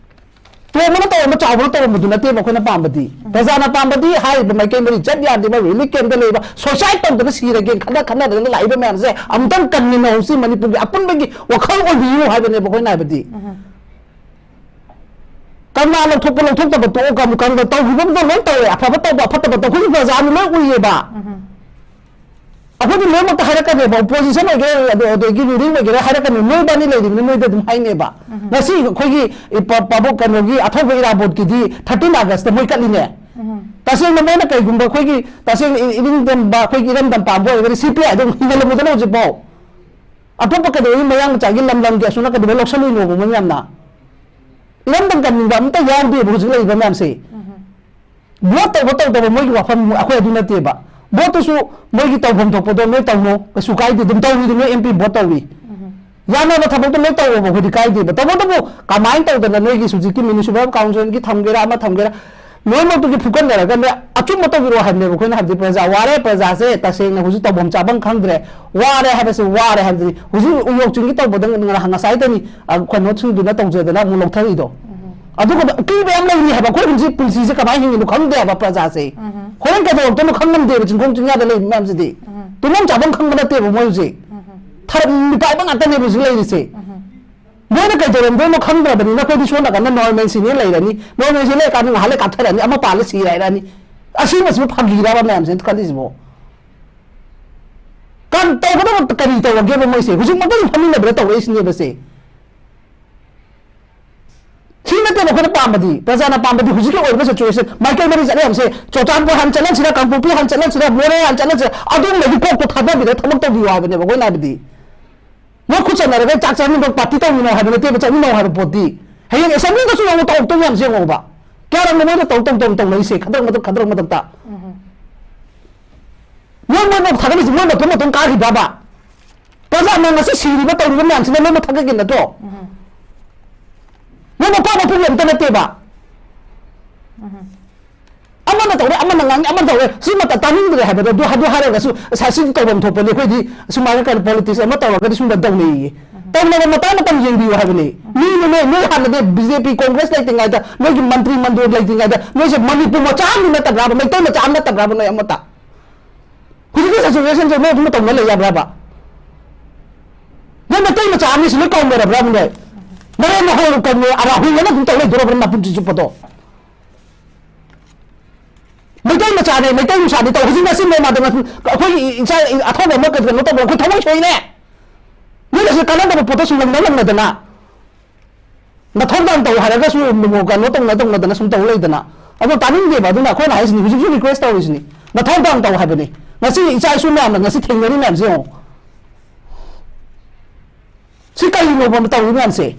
ꯇꯣꯝꯕꯅ ꯇꯧꯔꯝꯕ, ꯆꯥꯎꯕꯅ ꯇꯧꯔꯝꯕꯗꯨ ꯅꯠꯇꯦꯕ ꯑꯩꯈꯣꯏꯅ ꯄꯥꯝꯕꯗꯤ꯫ ꯄ꯭ꯔꯖꯥꯅ ꯄꯥꯝꯕꯗꯤ ꯍꯥꯏꯔꯤꯕ ꯃꯥꯏꯀꯩ ꯃꯔꯤ ꯆꯠ ꯌꯥꯗꯦꯕ, ꯔꯤꯂꯤꯐ ꯀꯦꯝꯞꯇ ꯂꯩꯕ, ꯁꯨꯏꯁꯥꯏꯗ ꯇꯧꯗꯅ ꯁꯤꯔꯒꯦ ꯈꯟꯅ ꯈꯟꯅꯗꯅ ꯂꯥꯛꯏꯕ ꯃꯌꯥꯝꯁꯦ ꯑꯃꯨꯛꯇꯪ ꯀꯟꯃꯤꯟꯅꯍꯧꯁꯤ, ꯃꯅꯤꯄꯨꯔꯒꯤ ꯑꯄꯨꯟꯕꯒꯤ ꯋꯥꯈꯜ ꯑꯣꯏꯕꯤꯌꯨ ꯍꯥꯏꯕꯅꯦꯕ ꯑꯩꯈꯣꯏꯅ ꯍꯥꯏꯕꯗꯤ꯫ ꯀꯪꯂꯥ ꯂꯧꯊꯣꯛꯄ ꯂꯧꯊꯣꯛꯇꯕ ꯇꯣꯛꯑꯒ ꯑꯃꯨꯛ ꯀꯪꯂꯥ ꯇꯧꯈꯤꯕ ꯑꯃꯗꯣ ꯂꯣꯏ ꯇꯧꯔꯦ, ꯑꯐꯕ ꯇꯧꯕ ꯑꯐꯠꯇꯕ ꯇꯧꯈꯤꯕ ꯄ꯭ꯔꯖꯥꯅ ꯂꯣꯏ ꯎꯏꯌꯦꯕ꯫ ꯑꯩꯈꯣꯏꯗꯤ ꯂꯣꯏꯅꯃꯛꯇ ꯍꯥꯏꯔꯛꯀꯅꯦꯕ, ꯑꯣꯄꯣꯖꯤꯁꯟ ꯑꯣꯏꯒꯦꯔꯥ, ꯑꯗꯨ-, ꯑꯗꯒꯤ ꯔꯨꯂꯤꯡ ꯑꯣꯏꯒꯦꯔꯥ ꯍꯥꯏꯔꯛꯀꯅꯤ, ꯅꯣꯏ ꯕꯥꯅꯤ ꯂꯩꯔꯤꯕꯅꯤ, ꯅꯣꯏꯗ ꯑꯗꯨꯝ ꯍꯥꯏꯅꯦꯕ꯫ ꯉꯁꯤ ꯑꯩꯈꯣꯏꯒꯤ ꯏꯄꯥ-, ꯄꯥꯕꯨꯡ ꯀꯩꯅꯣꯒꯤ ꯑꯊꯧꯕ ꯏꯔꯥꯕꯣꯠꯀꯤꯗꯤ ꯊꯥꯔꯇꯤꯟ ꯑꯥꯒꯁꯇ ꯃꯣꯏ ꯀꯠꯂꯤꯅꯦ꯫ ꯇꯁꯦꯡꯅ ꯃꯣꯏꯅ ꯀꯩꯒꯨꯝꯕ ꯑꯩꯈꯣꯏꯒꯤ ꯇꯁꯦꯡꯅ ꯏ-, ꯏꯅꯤꯡꯇꯝꯕ, ꯑꯩꯈꯣꯏꯒꯤ ꯏꯔꯝꯗꯝ ꯄꯥꯝꯕ ꯑꯣꯏꯔꯒꯗꯤ ꯁꯤ ꯄꯤ ꯑꯥꯏ ꯑꯗꯨꯝ ꯍꯤꯡꯍꯜꯂꯝꯃꯨꯗꯅ ꯍꯧꯖꯤꯛꯐꯥꯎ꯫ ꯑꯇꯣꯞꯄ ꯀꯩꯗꯧꯕꯒꯤ ꯃꯌꯥꯡ ꯃꯆꯥꯒꯤ ꯂꯝ ꯂꯝꯒꯤ ꯑꯁꯣꯝ ꯅꯥꯀꯟꯗ ꯂꯧꯁꯜꯂꯨꯏꯅꯣꯕ ꯃꯣꯏ ꯃꯌꯥꯝꯅ? ꯏꯔꯝꯗꯝ ꯀꯟꯅꯤꯡꯕ ꯑꯝꯇ ꯌꯥꯎꯗꯦꯕ ꯍꯧꯖꯤꯛ ꯂꯩꯔꯤꯕ ꯃꯌꯥꯝꯁꯦ꯫ ꯚꯣꯠ ꯇꯧꯕ ꯇꯧꯗꯕ ꯃꯣꯏꯒꯤ ꯋꯥꯐꯝ ꯑꯩꯈꯣꯏ ꯑꯗꯨ ꯅꯠꯇꯦꯕ꯫ ꯚꯣꯠꯇꯨꯁꯨ ꯃꯣꯏꯒꯤ ꯇꯧꯐꯝ ꯊꯣꯛꯄꯗꯣ ꯅꯣꯏ ꯇꯧꯅꯣ, ꯀꯩꯁꯨ ꯀꯥꯏꯗꯦ, ꯑꯗꯨꯝ ꯇꯧꯔꯤꯗꯨ ꯅꯣꯏ ꯑꯦꯝ ꯄꯤ ꯚꯣꯠ ꯇꯧꯔꯤ꯫ ꯌꯥꯅꯕ ꯊꯕꯛꯇꯣ ꯂꯣꯏ ꯇꯧꯔꯣꯕ, ꯑꯩꯈꯣꯏꯗꯤ ꯀꯥꯏꯗꯦꯕ꯫ ꯇꯧꯕꯇꯕꯨ ꯀꯃꯥꯏꯅ ꯇꯧꯗꯅ ꯅꯣꯏꯒꯤ ꯍꯧꯖꯤꯛꯀꯤ ꯃ꯭ꯌꯨꯅꯤꯁꯤꯄꯥꯜ ꯀꯥꯎꯟꯁꯤꯜꯒꯤ ꯊꯝꯒꯦꯔꯥ ꯑꯃ ꯊꯝꯒꯦꯔꯥ, ꯂꯣꯏꯅꯃꯛꯇꯨꯒꯤ ꯐꯨꯀꯠꯅꯔꯒ ꯅꯣꯏ ꯑꯆꯨꯝꯕ ꯇꯧꯕꯤꯔꯛꯑꯣ ꯍꯥꯏꯕꯅꯦꯕ ꯑꯩꯈꯣꯏꯅ ꯍꯥꯏꯕꯗꯤ꯫ ꯄ꯭ꯔꯖꯥ ꯋꯥꯔꯦ, ꯄ꯭ꯔꯖꯥꯁꯦ ꯇꯁꯦꯡꯅ ꯍꯧꯖꯤꯛ ꯇꯧꯐꯝ ꯆꯥꯐꯝ ꯈꯪꯗ꯭ꯔꯦ, ꯋꯥꯔꯦ ꯍꯥꯏꯕꯁꯦ ꯋꯥꯔꯦ ꯍꯥꯏꯕꯗꯤ꯫ ꯍꯧꯖꯤꯛ ꯎꯌꯣꯛ ꯆꯤꯡꯒꯤ ꯇꯧꯕꯗ ꯉ-, ꯉꯁꯥꯏꯗꯅꯤ, ꯑ, ꯀꯩꯅꯣꯁꯤꯡꯗꯨꯅ ꯇꯧꯖꯗꯅ ꯑꯃꯨꯛ ꯂꯧꯊꯔꯛꯏꯗꯣ꯫ ꯑꯗꯨꯒꯨꯝꯕ ꯑꯀꯤꯕ ꯌꯥꯝ ꯂꯩꯔꯤ ꯍꯥꯏꯕ꯫ ꯑꯩꯈꯣꯏ ꯍꯧꯖꯤꯛ ꯄꯨꯟꯁꯤꯁꯦ ꯀꯃꯥꯏꯅ ꯍꯤꯡꯉꯤꯅꯣ ꯈꯪꯗꯦ ꯍꯥꯏꯕ ꯄ꯭ꯔꯖꯥꯁꯦ꯫ ꯍꯣꯔꯦꯟ ꯀꯩꯗꯧꯔꯛꯇꯣꯏꯅꯣ ꯈꯪꯉꯝꯗꯦꯕ ꯆꯤꯡꯈꯣꯡ ꯆꯤꯡꯌꯥꯗ ꯂꯩꯔꯤꯕ ꯃꯌꯥꯝꯁꯤꯗꯤ꯫ ꯇꯨꯝꯐꯝ ꯆꯥꯐꯝ ꯈꯪꯕ ꯅꯠꯇꯦꯕ ꯃꯣꯏ ꯍꯧꯖꯤꯛ꯫ ꯊꯔ-, ꯃꯤꯄꯥꯏꯕ ꯉꯥꯛꯇꯅꯦꯕ ꯍꯧꯖꯤꯛ ꯂꯩꯔꯤꯁꯦ꯫ ꯃꯣꯏꯅ ꯀꯩꯗꯧꯔꯝꯗꯣꯏꯅꯣ ꯈꯪꯗ꯭ꯔꯕꯅꯤꯅ ꯑꯩꯈꯣꯏꯗꯤ ꯁꯣꯝ ꯅꯥꯀꯟꯗ ꯅꯣꯔꯃꯦꯜ ꯁꯤꯅꯦ ꯂꯩꯔꯅꯤ꯫ ꯅꯣꯔꯃꯦꯜ ꯁꯤ ꯂꯩꯔꯀꯥꯟꯗ ꯉꯥꯏꯍꯥꯛ ꯂꯩ ꯀꯥꯞꯊꯔꯛꯑꯅꯤ, ꯑꯃ ꯄꯥꯜꯂ ꯁꯤꯔꯦ ꯍꯥꯏꯔꯛꯑꯅꯤ꯫ ꯑꯁꯤꯃꯁꯤꯕꯨ ꯐꯥꯒꯤꯔꯕ ꯃꯌꯥꯝꯁꯤꯅ ꯈꯜꯂꯤꯁꯤꯕꯣ? ꯀꯥꯟ-, ꯇꯧꯒꯗꯕ ꯀꯔꯤ ꯇꯧꯔꯒꯦꯕ ꯃꯣꯏꯁꯦ? ꯍꯧꯖꯤꯛ ꯃꯇꯝ ꯐꯝꯃꯤꯟꯅꯕꯗ ꯇꯧꯔꯛꯏꯁꯤꯅꯦꯕ ꯁꯦ꯫ ꯁꯤ ꯅꯠꯇꯦꯕ ꯑꯩꯈꯣꯏꯅ ꯄꯥꯝꯕꯗꯤ, ꯄ꯭ꯔꯖꯥꯅ ꯄꯥꯝꯕꯗꯤ ꯍꯧꯖꯤꯛꯀꯤ ꯑꯣꯏꯔꯤꯕ ꯁꯤꯆꯨꯋꯦꯁꯟ, ꯃꯥꯏꯀꯩ ꯃꯔꯤ ꯆꯠꯂꯦ ꯍꯥꯏꯕꯁꯦ, ꯆꯨꯔꯆꯥꯟꯄꯨꯔ ꯍꯥꯟꯅ ꯆꯠꯍꯟꯁꯤꯔꯥ, ꯀꯥꯡꯄꯣꯛꯄꯤ ꯍꯥꯟꯅ ꯆꯠꯍꯟꯁꯤꯔꯥ, ꯃꯣꯔꯦ ꯍꯥꯟꯅ ꯆꯠꯍꯟꯁꯤꯔꯥ, ꯑꯗꯨꯒꯨꯝꯕꯒꯤ ꯀꯣꯛꯇꯣ ꯊꯥꯗꯕꯤꯔꯒ ꯊꯕꯛ ꯇꯧꯕꯤꯌꯨ ꯍꯥꯏꯕꯅꯦꯕ ꯑꯩꯈꯣꯏꯅ ꯍꯥꯏꯕꯗꯤ꯫ ꯃꯣꯏ ꯈꯨꯠ ꯆꯠꯅꯔꯒ ꯆꯥꯛ ꯆꯥꯃꯤꯟꯅꯧ, ꯄꯥꯔꯇꯤ ꯇꯧꯃꯤꯟꯅꯧ ꯍꯥꯏꯕ ꯅꯠꯇꯦꯕ, ꯆꯠꯃꯤꯟꯅꯧ ꯍꯥꯏꯕ ꯄꯣꯠꯇꯤ꯫ ꯍꯌꯦꯡ ꯑꯦꯁꯦꯝꯕ꯭ꯂꯤꯗꯁꯨ ꯌꯦꯡꯉꯨ, ꯇꯧꯔꯛꯇꯣꯏ ꯃꯌꯥꯝꯁꯦ ꯌꯦꯡꯉꯣꯕ꯫ ꯀꯌꯥꯔꯛꯅꯣ ꯃꯣꯏꯅ ꯇꯧ, ꯇꯧ, ꯇꯧ, ꯇꯧꯅꯔꯤꯁꯦ, ꯈꯗ꯭ꯔꯛ ꯃꯗꯛ, ꯈꯗ꯭ꯔꯛ ꯃꯗꯛꯇ꯫ ꯃꯣꯏ, ꯃꯣꯏ ꯃꯣꯏ ꯊꯥꯒꯠꯂꯤꯁꯦ ꯃꯣꯏ ꯃꯇꯣꯝ ꯃꯇꯣꯝ ꯀꯥꯈꯤꯕ꯭ꯔꯕ? ꯄ꯭ꯔꯖꯥ ꯃꯌꯥꯝ ꯉꯁꯤ ꯁꯤꯔꯤꯕ ꯇꯧꯔꯤꯕ ꯃꯌꯥꯝꯁꯤꯅ ꯂꯣꯏꯅꯃꯛ ꯊꯥꯒꯠꯀꯦ ꯅꯠꯇ꯭ꯔꯣ? ꯃꯣꯏ ꯃꯄꯥ ꯃꯄꯨꯒꯤ ꯑꯝꯇ ꯅꯠꯇꯦꯕ꯫ ꯑꯃꯅ ꯇꯧꯔꯦ, ꯑꯃꯅ ꯉꯥꯡꯉꯦ, ꯑꯃꯅ ꯇꯧꯔꯦ, ꯁꯤ ꯃꯇ ꯇꯥꯅꯤꯡꯗ꯭ꯔꯦ ꯍꯥꯏꯕꯗꯣ ꯑꯗꯨ, ꯑꯗꯨ ꯍꯥꯏꯔꯒꯁꯨ ꯁꯥ-, ꯁꯤꯗꯤ ꯇꯧꯐꯝ ꯊꯣꯛꯄꯅꯤ, ꯑꯩꯈꯣꯏꯗꯤ ꯁꯨꯃꯥꯏꯅ ꯀꯩꯅꯣ ꯄꯣꯂꯤꯇꯤꯛꯁ ꯑꯃ ꯇꯧꯔꯒꯗꯤ ꯁꯨꯝꯕ ꯇꯧꯅꯩꯌꯦ꯫ ꯇꯧꯅꯕ ꯃꯇꯥꯡ ꯃꯇꯝ ꯌꯦꯡꯕꯤꯌꯨ ꯍꯥꯏꯕꯅꯤ꯫ ꯃꯤꯅ ꯅꯣꯏ, ꯅꯣꯏ ꯍꯥꯟꯅꯗꯤ ꯕꯤ ꯖꯦ ꯄꯤ ꯀꯣꯡꯒ꯭ꯔꯦꯁ ꯂꯩꯇ꯭ꯔꯤꯉꯩꯗ, ꯅꯣꯏꯒꯤ ꯃꯟꯇ꯭ꯔꯤ ꯃꯟꯗꯣꯜ ꯂꯩꯇ꯭ꯔꯤꯉꯩꯗ, ꯅꯣꯏꯁꯦ ꯃꯅꯤꯄꯨꯔ ꯃꯆꯥ ꯑꯃ ꯅꯠꯇꯕ꯭ꯔꯥꯕ, ꯃꯩꯇꯩ ꯃꯆꯥ ꯑꯃ ꯅꯠꯇꯕ꯭ꯔꯥꯕ ꯅꯣꯏ ꯑꯃꯠꯇ? ꯍꯧꯖꯤꯛꯀꯤ ꯁꯤꯆꯨꯋꯦꯁꯟꯁꯦ ꯅꯣꯏ ꯑꯗꯨꯝ ꯇꯧꯅ ꯂꯩ ꯌꯥꯕ꯭ꯔꯥꯕ? ꯅꯣꯏ ꯃꯩꯇꯩ ꯃꯆꯥ ꯑꯅꯤꯁꯤ ꯂꯣꯏ ꯀꯧꯅꯔꯕ꯭ꯔꯥꯕ ꯅꯣꯏ? ꯅꯔꯦꯟ ꯍꯣꯏ ꯀꯩꯅꯣ ꯔꯥꯍꯨꯜ ꯑꯅ ꯑꯗꯨꯝ ꯇꯧ ꯂꯩꯗꯣꯔꯕ꯭ꯔꯥ ꯃꯄꯨꯟꯁꯤ ꯆꯨꯞꯄꯗꯣ? ꯃꯩꯇꯩ ꯃꯆꯥꯅꯦ, ꯃꯩꯇꯩ ꯅꯨꯡꯁꯥꯅꯦ ꯇꯧ꯫ ꯍꯧꯖꯤꯛ ꯉꯁꯤ ꯃꯦꯟꯃꯥꯔꯗ ꯑꯩꯈꯣꯏꯒꯤ ꯏꯆꯥ ꯑꯊꯧꯕ ꯑꯃ ꯀꯩꯅꯣ ꯇꯧꯕ ꯑꯩꯈꯣꯏ ꯊꯃꯣꯏ ꯁꯣꯏꯅꯦ꯫ ꯅꯣꯏꯅꯁꯨ ꯀꯥꯟꯅꯗꯕ ꯄꯣꯠꯇ ꯁꯨꯝ ꯂꯪꯅ ꯂꯪꯅꯗꯅ ꯅꯊꯧꯗꯥꯡ ꯇꯧ ꯍꯥꯏꯔꯒꯁꯨ ꯀꯩꯅꯣ ꯇꯧꯅ ꯇꯧꯅꯗꯅ ꯁꯨꯝ ꯇꯧ ꯂꯩꯗꯅ꯫ ꯑꯗꯣ ꯇꯥꯅꯤꯡꯗꯦꯕ꯫ ꯑꯗꯨꯅ ꯑꯩꯈꯣꯏꯅ ꯍꯥꯏꯁꯤꯅꯤ, ꯍꯧꯖꯤꯛꯁꯨ ꯔꯤꯀ꯭ꯋꯦꯁ ꯇꯧꯔꯤꯁꯤꯅꯤ, ꯅꯊꯧꯗꯥꯡ ꯇꯧ ꯍꯥꯏꯕꯅꯤ꯫ ꯉꯁꯤ ꯏꯆꯥ ꯏꯁꯨ ꯃꯌꯥꯝꯅ ꯉꯁꯤ ꯊꯦꯡꯅꯔꯤ ꯃꯌꯥꯝꯁꯦ ꯌꯦꯡꯉꯣ꯫ ꯁꯤ ꯀꯔꯤꯅꯣꯕ ꯇꯧꯔꯤ ꯃꯌꯥꯝꯁꯦ?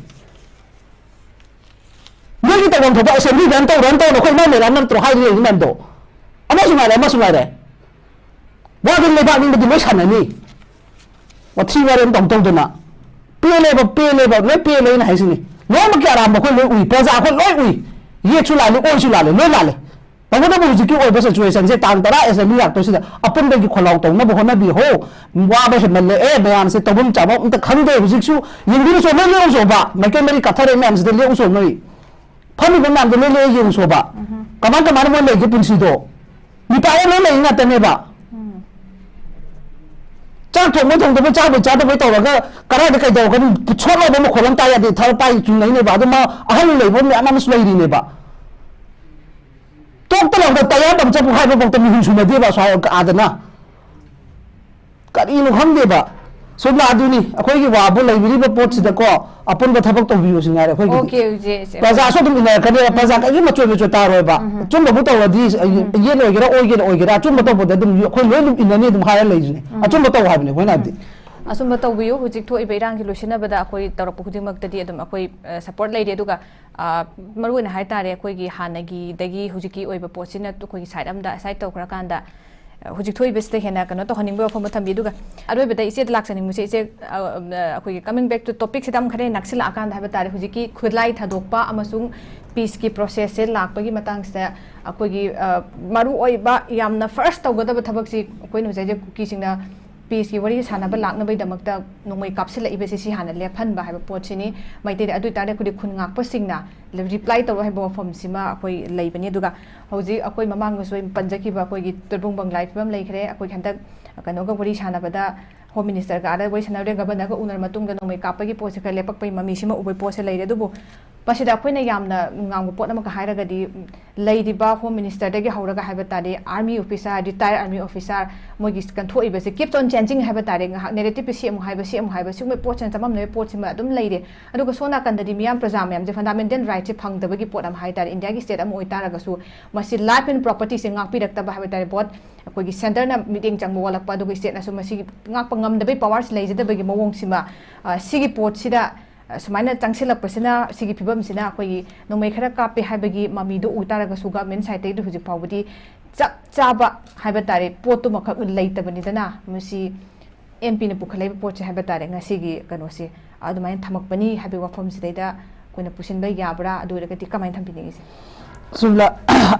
ꯅꯣꯏꯒꯤ ꯇꯧꯐꯝ ꯊꯣꯛꯄ ꯑꯦꯁꯦꯝꯕ꯭ꯂꯤ ꯔꯟ ꯇꯧ, ꯔꯟ ꯇꯧꯅ ꯑꯩꯈꯣꯏ ꯏꯃꯥ ꯃꯦꯔꯥ ꯅꯠꯇ꯭ꯔꯣ ꯍꯥꯏꯔꯤ ꯂꯩꯔꯤ ꯃꯌꯥꯝꯗꯣ? ꯑꯃꯁꯨ ꯉꯥꯏꯔꯦ, ꯑꯃꯁꯨ ꯉꯥꯏꯔꯦ꯫ ꯋꯥꯗꯤ ꯂꯩꯕꯥꯛ ꯅꯤꯡꯕꯗꯤ ꯂꯣꯏ ꯁꯥꯟꯅꯅꯤ꯫ ꯋꯥꯊꯤ ꯋꯥꯔꯦꯝ ꯇꯧ ꯇꯧꯗꯅ꯫ ꯄꯦꯜꯂꯦꯕ, ꯄꯦꯜꯂꯦꯕ, ꯂꯣꯏ ꯄꯦꯜꯂꯦ ꯑꯩꯅ ꯍꯥꯏꯁꯤꯅꯤ꯫ ꯂꯣꯏꯅꯃꯛꯀꯤ ꯑꯔꯥꯟꯕ ꯑꯩꯈꯣꯏ ꯂꯣꯏ ꯎꯏ, ꯄ꯭ꯔꯖꯥ ꯑꯩꯈꯣꯏ ꯂꯣꯏ ꯎꯏ꯫ ꯌꯦꯠꯁꯨ ꯂꯥꯜꯂꯤ, ꯑꯣꯏꯁꯨ ꯂꯥꯜꯂꯤ, ꯂꯣꯏ ꯂꯥꯜꯂꯤ꯫ ꯇꯧꯕꯇꯕꯨ ꯍꯧꯖꯤꯛꯀꯤ ꯑꯣꯏꯕ ꯁꯤꯆꯨꯋꯦꯁꯟꯁꯦ ꯇꯥꯡ ꯇꯔꯥ ꯑꯦꯁꯦꯝꯕ꯭ꯂꯤ ꯂꯥꯛꯇꯣꯏꯁꯤꯗ ꯑꯄꯨꯟꯕꯒꯤ ꯈꯣꯜꯂꯥꯎ ꯇꯧꯅꯕ ꯍꯣꯠꯅꯕꯤꯍꯣ꯫ ꯋꯥꯕ ꯍꯦꯟꯃꯜꯂꯛꯑꯦ, ꯃꯌꯥꯝꯁꯦ ꯇꯧꯐꯝ ꯆꯥꯐꯝ ꯑꯝꯇ ꯈꯪꯗꯦ꯫ ꯍꯧꯖꯤꯛꯁꯨ ꯌꯦꯡꯕꯤꯔꯨꯆꯣ, ꯂꯣꯏ ꯂꯦꯡꯉꯨꯆꯣꯕ꯫ ꯃꯥꯏꯀꯩ ꯃꯔꯤ ꯀꯠꯊꯔꯛꯏ ꯃꯌꯥꯝꯁꯤꯗ ꯂꯦꯡꯉꯨꯆꯣ ꯅꯣꯏ꯫ ꯐꯝꯃꯤꯕ ꯃꯌꯥꯝꯗꯣ ꯂꯣꯏ ꯂꯦꯡꯉ ꯌꯦꯡꯉꯨꯆꯣꯕ꯫ ꯀꯃꯥꯏ ꯀꯃꯥꯏꯅ ꯃꯣꯏ ꯂꯩꯒꯦ ꯄꯨꯟꯁꯤꯗꯣ? ꯃꯤꯄꯥꯏ ꯂꯣꯏ ꯂꯩ ꯉꯥꯛꯇꯅꯦꯕ꯫ ꯆꯥꯛ ꯊꯣꯡꯕ ꯊꯣꯡꯗꯕ, ꯆꯥꯕꯩ ꯆꯥꯗꯕꯩ ꯇꯧꯔꯒ ꯀꯗꯥꯏꯗ ꯀꯩꯗꯧꯔꯒ ꯁꯣꯠ ꯂꯥꯎꯕ ꯃꯈꯣꯜ ꯑꯃ ꯇꯥꯏ ꯌꯥꯗꯦ, ꯊꯔ ꯄꯥꯏ ꯆꯨꯝꯅꯩꯅꯦꯕ꯫ ꯑꯗꯨ ꯃꯥ ꯑꯍꯜ ꯂꯩꯕ ꯃꯌꯥꯝ ꯑꯃꯁꯨ ꯂꯩꯔꯤꯅꯦꯕ꯫ ꯇꯣꯛꯇ ꯂꯥꯎꯗ ꯇꯌꯥꯔ ꯄꯝꯆꯔ ꯄꯣꯛꯈꯥꯏꯕ ꯐꯥꯎꯗ ꯃꯤꯍꯨꯟ ꯁꯨꯅꯗꯦꯕ ꯑꯁ꯭ꯋꯥꯏ ꯑꯥꯗꯅ꯫ ꯀꯔꯤꯅꯣ ꯈꯪꯗꯦꯕ꯫ ꯁꯣꯝꯅ ꯑꯗꯨꯅꯤ ꯑꯩꯈꯣꯏꯒꯤ ꯋꯥꯕꯨ ꯂꯩꯕꯤꯔꯤꯕ ꯄꯣꯠꯁꯤꯗꯀꯣ ꯑꯄꯨꯟꯕ ꯊꯕꯛ ꯇꯧꯕꯤꯌꯨ ꯁꯤ ꯉꯥꯏꯔꯦ ꯑꯩꯈꯣꯏꯒꯤꯗꯤ꯫ ꯑꯣꯀꯦ, ꯍꯧꯖꯤꯛ, ꯍꯧꯖꯤꯛ ꯄ꯭ꯔꯖꯥꯁꯨ ꯑꯗꯨꯝ ꯏꯟꯅꯔꯛꯀꯅꯦꯕ꯫ ꯄ꯭ꯔꯖꯥ ꯀꯩꯁꯨ ꯃꯆꯣꯏ ꯃꯆꯣꯏ ꯇꯥꯔꯣꯏꯕ꯫ ꯑꯆꯨꯝꯕꯕꯨ ꯇꯧꯔꯗꯤ ꯌꯦꯠ ꯑꯣꯏꯒꯦꯔꯥ ꯑꯣꯏꯒꯦꯔꯥ ꯑꯣꯏꯒꯦꯔꯥ ꯑꯆꯨꯝꯕ ꯇꯧꯕꯗ ꯑꯗꯨꯝ ꯑꯩꯈꯣꯏ ꯂꯣꯏ ꯑꯗꯨꯝ ꯏꯟꯅꯅꯤ ꯑꯗꯨꯝ ꯍꯥꯏꯔ ꯂꯩꯁꯤꯅꯦ꯫ ꯑꯆꯨꯝꯕ ꯇꯧ ꯍꯥꯏꯕꯅꯦ ꯑꯩꯈꯣꯏꯅ ꯍꯥꯏꯕꯗꯤ꯫ ꯑꯆꯨꯝꯕ ꯇꯧꯕꯤꯌꯨ꯫ ꯍꯧꯖꯤꯛ ꯊꯣꯛꯏꯕ ꯏꯔꯥꯡꯒꯤ ꯂꯣꯏꯁꯤꯟꯅꯕꯗ ꯑꯩꯈꯣꯏ ꯇꯧꯔꯛꯄ ꯈꯨꯗꯤꯡꯃꯛꯇꯗꯤ ꯑꯗꯨꯝ ꯑꯩꯈꯣꯏ, ꯑ, ꯁꯄꯣꯔꯠ ꯂꯩꯔꯤ꯫ ꯑꯗꯨꯒ, ꯑ, ꯃꯔꯨꯑꯣꯏꯅ ꯍꯥꯏ ꯇꯥꯔꯦ, ꯑꯩꯈꯣꯏꯒꯤ ꯍꯥꯟꯅꯒꯤꯗꯒꯤ ꯍꯧꯖꯤꯛꯀꯤ ꯑꯣꯏꯕ ꯄꯣꯠꯁꯤꯅ ꯑꯩꯈꯣꯏꯒꯤ ꯁꯥꯏꯠ ꯑꯃꯗ ꯑꯁꯥꯏꯠ ꯇꯧꯈ꯭ꯔꯀꯥꯟꯗ, ꯑ, ꯍꯧꯖꯤꯛ ꯊꯣꯛꯏꯕꯁꯤꯗ ꯍꯦꯟꯅ ꯀꯩꯅꯣ ꯇꯧꯍꯟꯅꯤꯡꯕ ꯋꯥꯐꯝ ꯑꯃ ꯊꯝꯕꯤ꯫ ꯑꯗꯨꯒ ꯑꯔꯣꯏꯕꯗ ꯏꯆꯦꯗ ꯂꯥꯛꯆꯅꯤꯡꯕꯁꯦ, ꯏꯆꯦ, ꯑ, ꯑ, ꯑꯩꯈꯣꯏꯒꯤ coming back to topicꯁꯤꯗ ꯑꯃꯨꯛ ꯈꯔ ꯅꯛꯁꯤꯜꯂꯛꯑꯀꯥꯟꯗ ꯍꯥꯏꯕ ꯇꯥꯔꯦ, ꯍꯧꯖꯤꯛꯀꯤ ꯈꯨꯠꯂꯥꯏ ꯊꯥꯗꯣꯛꯄ ꯑꯃꯁꯨꯡ peaceꯀꯤ processꯁꯦ ꯂꯥꯛꯄꯒꯤ ꯃꯇꯥꯡꯁꯤꯗ ꯑꯩꯈꯣꯏꯒꯤ, ꯑ, ꯃꯔꯨꯑꯣꯏꯕ ꯌꯥꯝꯅ first ꯇꯧꯒꯗꯕ ꯊꯕꯛꯁꯤ ꯑꯩꯈꯣꯏꯅ ꯍꯧꯖꯤꯛ ꯍꯧꯖꯤꯛ ꯀꯨꯀꯤꯁꯤꯡꯅ peaceꯀꯤ ꯋꯥꯔꯤ ꯁꯥꯟꯅꯕ ꯂꯥꯛꯅꯕꯒꯤꯗꯃꯛꯇ ꯅꯣꯡꯃꯩ ꯀꯥꯞꯁꯤꯜꯂꯛꯏꯕꯁꯦ ꯁꯤ ꯍꯥꯟꯅ ꯂꯦꯞꯍꯟꯕ ꯍꯥꯏꯕ ꯄꯣꯠꯁꯤꯅꯤ꯫ ꯃꯩꯇꯩꯗ ꯑꯗꯨ ꯑꯣꯏꯇꯥꯔꯗꯤ ꯑꯩꯈꯣꯏꯗꯤ ꯈꯨꯟ ꯉꯥꯛꯄꯁꯤꯡꯅ reply ꯇꯧꯔꯣ ꯍꯥꯏꯕ ꯋꯥꯐꯝꯁꯤꯃ ꯑꯩꯈꯣꯏ ꯂꯩꯕꯅꯤ꯫ ꯑꯗꯨꯒ ꯍꯧꯖꯤꯛ ꯑꯩꯈꯣꯏ ꯃꯃꯥꯡꯗꯁꯨ ꯑꯩꯅ ꯄꯟꯖꯈꯤꯕ ꯑꯩꯈꯣꯏꯒꯤ ꯇꯣꯏꯕꯨꯡ ꯕꯪꯒ꯭ꯂꯥꯒꯤ ꯐꯤꯕꯝ ꯂꯩꯈ꯭ꯔꯦ꯫ ꯑꯩꯈꯣꯏ ꯍꯟꯗꯛ ꯀꯩꯅꯣꯒ ꯋꯥꯔꯤ ꯁꯥꯟꯅꯕꯗ, Home Ministerꯒ ꯑꯥꯗ ꯋꯥꯔꯤ ꯁꯥꯟꯅꯔꯦ, Governorꯒ ꯎꯅꯔ ꯃꯇꯨꯡꯗ ꯅꯣꯡꯃꯩ ꯀꯥꯞꯄꯒꯤ ꯄꯣꯠꯁꯦ ꯈꯔ ꯂꯦꯞꯄꯛꯄꯒꯤ ꯃꯃꯤꯁꯤꯃ ꯎꯕꯒꯤ ꯄꯣꯠꯁꯦ ꯂꯩꯔꯦ꯫ ꯑꯗꯨꯕꯨ ꯃꯁꯤꯗ ꯑꯩꯈꯣꯏꯅ ꯌꯥꯝꯅ ꯉꯥꯡꯕ ꯄꯣꯠ ꯑꯃꯒ ꯍꯥꯏꯔꯒꯗꯤ, ꯎꯝ, ꯂꯩꯔꯤꯕ Home Minister ꯗꯒꯤ ꯍꯧꯔꯒ ꯍꯥꯏꯕ ꯇꯥꯔꯦ, army officer, retired army officer, ꯃꯣꯏꯒꯤ ꯀꯟꯊꯣꯛꯏꯕꯁꯦ keeps on changing ꯍꯥꯏꯕ ꯇꯥꯔꯦ, ꯉꯥꯏꯍꯥꯛ narrative ꯁꯦꯝꯃꯨ ꯍꯥꯏꯕ, ꯁꯦꯝꯃꯨ ꯍꯥꯏꯕ, ꯁꯤꯒꯨꯝꯕ ꯄꯣꯠꯁꯤꯅ ꯆꯃꯝꯅꯕ ꯄꯣꯠꯁꯤꯃ ꯑꯗꯨꯝ ꯂꯩꯔꯦ꯫ ꯑꯗꯨꯒ ꯁꯣꯝ ꯅꯥꯀꯟꯗꯗꯤ ꯃꯤꯌꯥꯝ ꯄ꯭ꯔꯖꯥ ꯃꯌꯥꯝꯁꯦ fundamental right ꯁꯦ ꯐꯪꯗꯕꯒꯤ ꯄꯣꯠ ꯑꯃ ꯍꯥꯏ ꯇꯥꯔꯦ, ꯏꯟꯗꯤꯌꯥꯒꯤ state ꯑꯃ ꯑꯣꯏꯇꯥꯔꯒꯁꯨ ꯃꯁꯤ life and property ꯁꯦ ꯉꯥꯛꯄꯤꯔꯛꯇꯕ ꯍꯥꯏꯕ ꯇꯥꯔꯦ, both ꯑꯩꯈꯣꯏꯒꯤ centre ꯅ ꯃꯤꯠꯌꯦꯡ ꯆꯪꯕ ꯋꯥꯠꯂꯛꯄ, ꯑꯗꯨꯒ state ꯅꯁꯨ ꯃꯁꯤ ꯉꯥꯛꯄ ꯉꯝꯗꯕꯒꯤ power ꯁꯤ ꯂꯩꯖꯗꯕꯒꯤ ꯃꯑꯣꯡꯁꯤꯃ, ꯑ, ꯁꯤꯒꯤ ꯄꯣꯠꯁꯤꯗ, ꯑ, ꯁꯨꯃꯥꯏꯅ ꯆꯪꯁꯤꯜꯂꯛꯄꯁꯤꯅ, ꯁꯤꯒꯤ ꯐꯤꯕꯝꯁꯤꯅ ꯑꯩꯈꯣꯏꯒꯤ ꯅꯣꯡꯃꯩ ꯈꯔ ꯀꯥꯞꯄꯦ ꯍꯥꯏꯕꯒꯤ ꯃꯃꯤꯗꯣ ꯎ ꯇꯥꯔꯒꯁꯨ government side ꯇꯒꯤ ꯍꯧꯖꯤꯛ ꯐꯥꯎꯕꯗꯤ ꯆꯞ ꯆꯥꯕ ꯍꯥꯏꯕ ꯇꯥꯔꯦ ꯄꯣꯠꯇꯨꯃꯈꯛ ꯂꯩꯇꯕꯅꯤꯗꯅ꯫ ꯃꯁꯤ MP ꯅ ꯄꯨꯈꯠꯂꯛꯏꯕ ꯄꯣꯠꯁꯦ ꯍꯥꯏꯕ ꯇꯥꯔꯦ, ꯉꯁꯤꯒꯤ ꯀꯩꯅꯣꯁꯦ ꯑꯗꯨꯃꯥꯏꯅ ꯊꯝꯃꯛꯄꯅꯤ ꯍꯥꯏꯕꯒꯤ ꯋꯥꯐꯝꯁꯤꯗꯩꯗ ꯑꯩꯈꯣꯏꯅ ꯄꯨꯁꯤꯟꯕ ꯌꯥꯕ꯭ꯔꯥ? ꯑꯗꯨ ꯑꯣꯏꯔꯒꯗꯤ ꯀꯃꯥꯏꯅ ꯊꯝꯕꯤꯅꯤꯡꯉꯤ ꯏꯆꯦ? ꯁꯨꯝꯂ,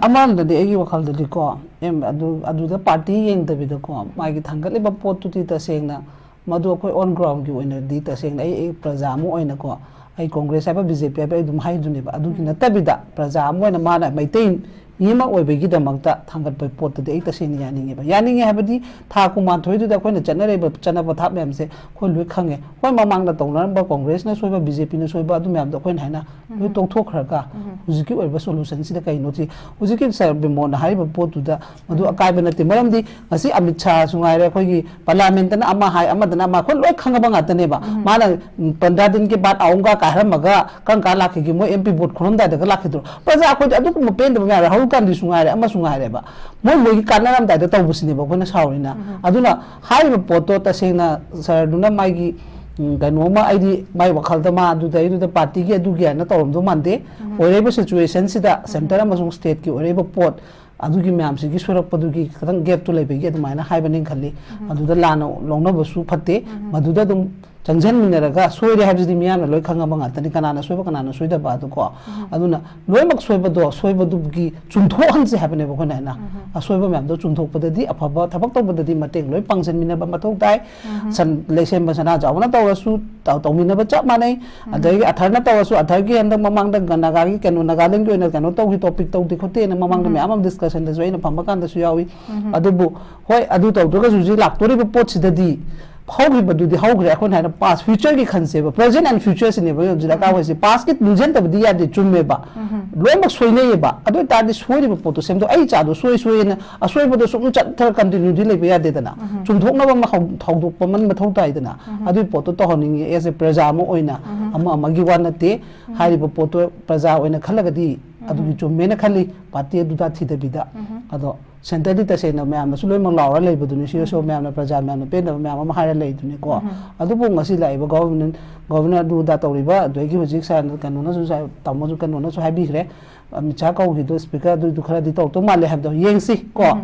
ꯑꯃꯔꯣꯝꯗꯗꯤ ꯑꯩꯒꯤ ꯋꯥꯈꯜꯗꯗꯤꯀꯣ, ꯑꯦꯝ, ꯑꯗꯨ, ꯑꯗꯨꯗ party ꯌꯦꯡꯗꯕꯤꯗꯀꯣ, ꯃꯥꯒꯤ ꯊꯥꯡꯒꯠꯂꯤꯕ ꯄꯣꯠꯇꯨꯗꯤ ꯇꯁꯦꯡꯅ ꯃꯗꯨ ꯑꯩꯈꯣꯏ on ground ꯒꯤ ꯑꯣꯏꯅꯗꯤ ꯇꯁꯦꯡꯅ ꯑꯩ, ꯑꯩ ꯄ꯭ꯔꯖꯥ ꯑꯃ ꯑꯣꯏꯅꯀꯣ, ꯑꯩ Congress ꯍꯥꯏꯕ, BJP ꯍꯥꯏꯕ ꯑꯩ ꯑꯗꯨꯝ ꯍꯥꯏꯗꯨꯅꯦꯕ꯫ ꯑꯗꯨꯒꯤ ꯎꯝ꯫ ꯅꯠꯇꯕꯤꯗ ꯄ꯭ꯔꯖꯥ ꯑꯃ ꯑꯣꯏꯅ ꯃꯥꯅ ꯃꯩꯇꯩ ꯃꯤ ꯑꯃ ꯑꯣꯏꯕꯒꯤꯗꯃꯛꯇ ꯊꯥꯡꯒꯠꯄ ꯄꯣꯠꯇꯨꯗꯤ ꯑꯩ ꯇꯁꯦꯡꯅ ꯌꯥꯅꯤꯡꯉꯦꯕ꯫ ꯌꯥꯅꯤꯡꯉꯦ ꯍꯥꯏꯕꯗꯤ ꯊꯥ ꯀꯨꯟꯃꯥꯊꯣꯏꯗꯨꯗ ꯑꯩꯈꯣꯏꯅ ꯆꯠꯅꯔꯤꯕ ꯆꯠꯅ ꯄꯊꯥꯞ ꯃꯌꯥꯝꯁꯦ ꯑꯩꯈꯣꯏ ꯂꯣꯏ ꯈꯪꯉꯦ꯫ ꯍꯣꯏ, ꯃꯃꯥꯡꯗ ꯇꯧꯅꯔꯝꯕ Congress ꯅ ꯁꯣꯏꯕ, BJP ꯅ ꯁꯣꯏꯕ, ꯑꯗꯨ ꯃꯌꯥꯝꯗꯣ ꯑꯩꯈꯣꯏꯅ ꯍꯥꯏꯅ ꯂꯣꯏ ꯎꯝ꯫ ꯇꯣꯛꯊꯣꯛꯈ꯭ꯔꯒ ꯎꯝ꯫ ꯍꯧꯖꯤꯛꯀꯤ ꯑꯣꯏꯕ solution ꯁꯤꯗ ꯀꯩꯅꯣ ꯁꯤ, ꯍꯧꯖꯤꯛꯀꯤ ꯁꯥꯔ ꯕꯤꯃꯣꯟꯅ ꯍꯥꯏꯔꯤꯕ ꯄꯣꯠꯇꯨꯗ ꯃꯗꯨ ꯎꯝ꯫ ꯑꯀꯥꯏꯕ ꯅꯠꯇꯦ꯫ ꯃꯔꯝꯗꯤ ꯉꯁꯤ ꯑꯃꯤꯠ ꯁꯥꯍꯁꯨ ꯉꯥꯏꯔꯦ, ꯑꯩꯈꯣꯏꯒꯤ parliament ꯅ ꯑꯃ ꯍꯥꯏ, ꯑꯃꯗꯅ ꯑꯃ, ꯑꯩꯈꯣꯏ ꯂꯣꯏ ꯈꯪꯉꯕ ꯉꯥꯛꯇꯅꯦꯕ꯫ ꯎꯝ꯫ ꯃꯥꯅ, ꯎꯝ, ꯄꯟꯗ꯭ꯔꯥ ꯗꯤꯟ ꯀꯤ ꯕꯥꯗ ꯑꯥꯎꯡꯒꯥ ꯀꯥꯏ ꯍꯥꯏꯔꯝꯃꯒ ꯀꯔꯝ ꯀꯥꯟ ꯂꯥꯛꯈꯤꯒꯦ? ꯃꯣꯏ MP vote ꯈꯣꯝꯂꯝꯗꯥꯏꯗꯒ ꯂꯥꯛꯈꯤꯗ꯭ꯔꯣ? ꯄ꯭ꯔꯖꯥ ꯑꯩꯈꯣꯏꯗꯤ ꯑꯗꯨꯒꯨꯝꯕ ꯄꯦꯟꯗꯕ ꯃꯌꯥꯝ, ꯔꯥꯍꯨꯜ ꯒꯥꯟꯙꯤꯁꯨ ꯉꯥꯏꯔꯦ, ꯑꯃꯁꯨ ꯉꯥꯏꯔꯦꯕ, ꯃꯣꯏ ꯃꯣꯏꯒꯤ ꯀꯥꯟꯅꯔꯝꯗꯥꯏꯗ ꯇꯧꯕꯁꯤꯅꯦꯕ ꯑꯩꯈꯣꯏꯅ ꯁꯥꯎꯔꯤꯅ꯫ ꯎꯝ꯫ ꯑꯗꯨꯅ ꯍꯥꯏꯔꯤꯕ ꯄꯣꯠꯇꯣ ꯇꯁꯦꯡꯅ ꯁꯥꯔꯗꯨꯅ ꯃꯥꯒꯤ, ꯎꯝ, ꯀꯩꯅꯣꯝꯃ, ꯑꯩꯗꯤ ꯃꯥꯏ ꯋꯥꯈꯜꯗ ꯃꯥ ꯑꯗꯨꯗꯩꯗꯨꯗ party ꯒꯤ ꯑꯗꯨꯒꯤ ꯍꯥꯏꯅ ꯇꯧꯔꯝꯗꯧ ꯃꯥꯟꯗꯦ꯫ ꯎꯝ꯫ ꯑꯣꯏꯔꯤꯕ situation ꯁꯤꯗ ꯎꯝ꯫ Centre ꯑꯃꯁꯨꯡ state ꯀꯤ ꯑꯣꯏꯔꯤꯕ ꯄꯣꯠ ꯑꯗꯨꯒꯤ ꯃꯌꯥꯝꯁꯤꯒꯤ ꯁꯣꯏꯔꯛꯄꯗꯨꯒꯤ ꯈꯤꯇꯪ gap ꯇꯨ ꯂꯩꯕꯒꯤ ꯑꯗꯨꯃꯥꯏꯅ ꯍꯥꯏꯕꯅꯤ ꯈꯜꯂꯤ꯫ ꯎꯝ꯫ ꯑꯗꯨꯗ ꯂꯥꯟꯅ ꯂꯧꯅꯕꯁꯨ ꯐꯠꯇꯦ꯫ ꯎꯝ꯫ ꯃꯗꯨꯗ ꯑꯗꯨꯝ ꯆꯪꯁꯤꯟꯃꯤꯟꯅꯔꯒ, ꯁꯣꯏꯔꯦ ꯍꯥꯏꯕꯁꯤꯗꯤ ꯃꯤꯌꯥꯝꯅ ꯂꯣꯏ ꯈꯪꯉꯕ ꯉꯥꯛꯇꯅꯤ, ꯀꯅꯥꯅ ꯁꯣꯏꯕ ꯀꯅꯥꯅ ꯁꯣꯏꯗꯕ ꯑꯗꯨꯀꯣ꯫ ꯎꯝ꯫ ꯑꯗꯨꯅ ꯂꯣꯏꯅꯃꯛ ꯁꯣꯏꯕꯗꯣ, ꯁꯣꯏꯕꯗꯨꯒꯤ ꯆꯨꯝꯊꯣꯛꯍꯟꯁꯦ ꯍꯥꯏꯕꯅꯦꯕ ꯑꯩꯈꯣꯏꯅ ꯍꯥꯏꯅ꯫ ꯎꯝ꯫ ꯑꯁꯣꯏꯕ ꯃꯌꯥꯝꯗꯣ ꯆꯨꯝꯊꯣꯛꯄꯗꯗꯤ, ꯑꯐꯕ ꯊꯕꯛ ꯇꯧꯕꯗꯗꯤ ꯃꯇꯦꯡ ꯂꯣꯏ ꯄꯥꯡꯁꯤꯟꯃꯤꯟꯅꯕ ꯃꯊꯧ ꯇꯥꯏ꯫ ꯎꯝ꯫ ꯁꯟ-, ꯂꯩꯁꯦꯝꯕ ꯁꯅꯥꯖꯥꯎꯕꯅ ꯇꯧꯔꯁꯨ ꯇꯧ-, ꯇꯧꯃꯤꯟꯅꯕ ꯆꯞ ꯃꯥꯟꯅꯩ꯫ ꯎꯝ꯫ ꯑꯗꯒꯤ ꯑꯊꯔꯅ ꯇꯧꯔꯁꯨ, ꯑꯊꯔꯒꯤ ꯍꯟꯗꯛ ꯃꯃꯥꯡꯗ ꯒ-, ꯅꯥꯒꯥꯒꯤ ꯀꯩꯅꯣ, ꯅꯥꯒꯥꯂꯦꯟꯒꯤ ꯑꯣꯏꯅ ꯀꯩꯅꯣ ꯇꯧꯈꯤ, topic ꯇꯧꯗꯦ ꯈꯣꯠꯇꯦꯅ ꯃꯃꯥꯡꯗ ꯎꯝ꯫ ꯃꯌꯥꯝ ꯑꯃ discussion ꯗꯁꯨ ꯑꯩꯅ ꯐꯝꯕ ꯀꯥꯟꯗꯁꯨ ꯌꯥꯎꯏ꯫ ꯎꯝ꯫ ꯑꯗꯨꯕꯨ ꯍꯣꯏ, ꯑꯗꯨ ꯇꯧꯗ꯭ꯔꯒꯁꯨ ꯍꯧꯖꯤꯛ ꯂꯥꯛꯇꯣꯔꯤꯕ ꯄꯣꯠꯁꯤꯗꯗꯤ ꯍꯧꯈꯤꯕꯗꯨꯗꯤ ꯍꯧꯈ꯭ꯔꯦ, ꯑꯩꯈꯣꯏꯅ ꯍꯥꯏꯅ past, future ꯒꯤ ꯈꯟꯁꯦꯕ, present and future ꯁꯤꯅꯦꯕ ꯍꯧꯖꯤꯛ ꯗꯔꯀꯥꯔ ꯑꯣꯏꯁꯦ꯫ Past ꯀꯤ ꯅꯤꯡꯁꯤꯡꯗꯕꯗꯤ ꯌꯥꯗꯦ, ꯆꯨꯝꯃꯦꯕ, ꯂꯣꯏꯅꯃꯛ ꯁꯣꯏꯅꯩꯌꯦꯕ꯫ ꯑꯗꯨ ꯑꯣꯏꯇꯥꯔꯗꯤ ꯁꯣꯏꯔꯤꯕ ꯄꯣꯠꯇꯣ ꯁꯦꯝꯗꯣꯛ, ꯑꯩ ꯏꯆꯥꯗꯣ ꯁꯣꯏ ꯁꯣꯏꯅ ꯑꯁꯣꯏꯕꯗꯣ ꯁꯨꯝ ꯆꯠꯊꯔ continuity ꯂꯩꯕ ꯌꯥꯗꯦꯗꯅ꯫ ꯆꯨꯝꯊꯣꯛꯅꯕ ꯑꯃ ꯍꯧ-, ꯍꯧꯗꯣꯛꯄ ꯑꯃ ꯃꯊꯧ ꯇꯥꯏꯗꯅ꯫ ꯑꯗꯨꯒꯤ ꯄꯣꯠꯇꯣ ꯇꯧꯍꯟꯅꯤꯡꯉꯤ as a ꯄ꯭ꯔꯖꯥ ꯑꯃ ꯑꯣꯏꯅ꯫ ꯑꯃ ꯑꯃꯒꯤ ꯋꯥ ꯅꯠꯇꯦ꯫ ꯍꯥꯏꯔꯤꯕ ꯄꯣꯠꯇꯣ ꯄ꯭ꯔꯖꯥ ꯑꯣꯏꯅ ꯈꯜꯂꯒꯗꯤ ꯑꯗꯨꯒꯤ ꯆꯨꯝꯃꯦꯅ ꯈꯜꯂꯤ, ꯄꯥꯔꯇꯤ ꯑꯗꯨꯗ ꯊꯤꯗꯕꯤꯗ꯫ ꯑꯗꯣ centre ꯗꯤ ꯇꯁꯦꯡꯅ ꯃꯌꯥꯝꯅꯁꯨ ꯂꯣꯏꯅꯃꯛ ꯂꯥꯎꯔ ꯂꯩꯕꯗꯨꯅꯤ, ꯁꯤꯗꯁꯨ ꯃꯌꯥꯝꯅ, ꯄ꯭ꯔꯖꯥ ꯃꯌꯥꯝꯅ ꯄꯦꯟꯗꯕ ꯃꯌꯥꯝ ꯑꯃ ꯍꯥꯏꯔ ꯂꯩꯗꯨꯅꯤꯀꯣ꯫ ꯑꯗꯨꯕꯨ ꯉꯁꯤ ꯂꯥꯛꯏꯕ government, governor ꯑꯗꯨ ꯑꯗꯥ ꯇꯧꯔꯤꯕ, ꯑꯗꯨꯗꯒꯤ ꯍꯧꯖꯤꯛ ꯁꯥꯔ ꯀꯩꯅꯣꯅꯁꯨ, ꯁꯥꯔ ꯇꯥꯃꯣꯁꯨ ꯀꯩꯅꯣꯅꯁꯨ ꯍꯥꯏꯕꯤꯈ꯭ꯔꯦ, ꯑꯃꯤꯠ ꯁꯥꯍ ꯀꯧꯈꯤꯗꯣ speaker ꯑꯗꯨꯏꯗꯨ ꯈꯔꯗꯤ ꯇꯧꯔꯛꯇꯧ ꯃꯥꯜꯂꯦ ꯍꯥꯏꯕꯗꯣ ꯌꯦꯡꯁꯤ ꯀꯣ꯫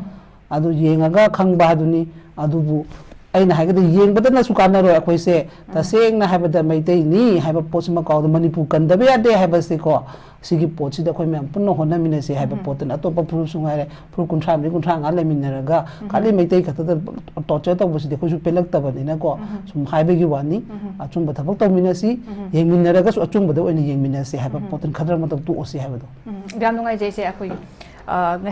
ꯑꯗꯨ ꯌꯦꯡꯉꯒ ꯈꯪꯕ ꯍꯥꯏꯗꯨꯅꯤ꯫ ꯑꯗꯨꯕꯨ ꯑꯩꯅ ꯍꯥꯏꯒꯗꯤ ꯌꯦꯡꯕꯗꯅꯁꯨ ꯀꯥꯟꯅꯔꯣꯏ꯫ ꯑꯩꯈꯣꯏꯁꯦ ꯇꯁꯦꯡꯅ ꯍꯥꯏꯕꯗ ꯃꯩꯇꯩꯅꯤ ꯍꯥꯏꯕ ꯄꯣꯠꯁꯤꯃ ꯀꯥꯎꯗ, ꯃꯅꯤꯄꯨꯔ ꯀꯟꯗꯕ ꯌꯥꯗꯦ ꯍꯥꯏꯕꯁꯦꯀꯣ꯫ ꯁꯤꯒꯤ ꯄꯣꯠꯁꯤꯗ ꯑꯩꯈꯣꯏ ꯃꯌꯥꯝ ꯄꯨꯟꯅ ꯍꯣꯠꯅꯃꯤꯟꯅꯁꯦ ꯍꯥꯏꯕ ꯄꯣꯠꯇꯨꯅ, ꯑꯇꯣꯞꯄ ꯐꯨꯔꯨꯞꯁꯨ ꯉꯥꯏꯔꯦ, ꯐꯨꯔꯨꯞ ꯀꯨꯟꯊ꯭ꯔꯥ ꯃꯔꯤ, ꯀꯨꯟꯊ꯭ꯔꯥ ꯃꯉꯥ ꯂꯩꯃꯤꯟꯅꯔꯒ ꯈ꯭ꯋꯥꯏꯗꯒꯤ ꯃꯩꯇꯩ ꯈꯛꯇꯗ torture ꯇꯧꯕꯁꯤꯗꯤ ꯑꯩꯈꯣꯏꯁꯨ ꯄꯦꯜꯂꯛꯇꯕꯅꯤꯅꯀꯣ꯫ ꯁꯨꯝ ꯍꯥꯏꯕꯒꯤ ꯋꯥꯅꯤ꯫ ꯑꯆꯨꯝꯕ ꯊꯕꯛ ꯇꯧꯃꯤꯟꯅꯁꯤ, ꯌꯦꯡꯃꯤꯟꯅꯔꯒꯁꯨ ꯑꯆꯨꯝꯕꯗꯨ ꯑꯣꯏꯅ ꯌꯦꯡꯃꯤꯟꯅꯁꯤ ꯍꯥꯏꯕ ꯄꯣꯠꯇꯨꯅ ꯈꯗ꯭ꯔꯛ ꯃꯗ꯭ꯔꯛ ꯇꯣꯛꯑꯁꯤ ꯍꯥꯏꯕꯗꯣ꯫ ꯎꯝ, ꯌꯥꯝ ꯅꯨꯡꯉꯥꯏꯖꯩ ꯏꯆꯦ꯫ ꯑꯩꯈꯣꯏ, ꯑ,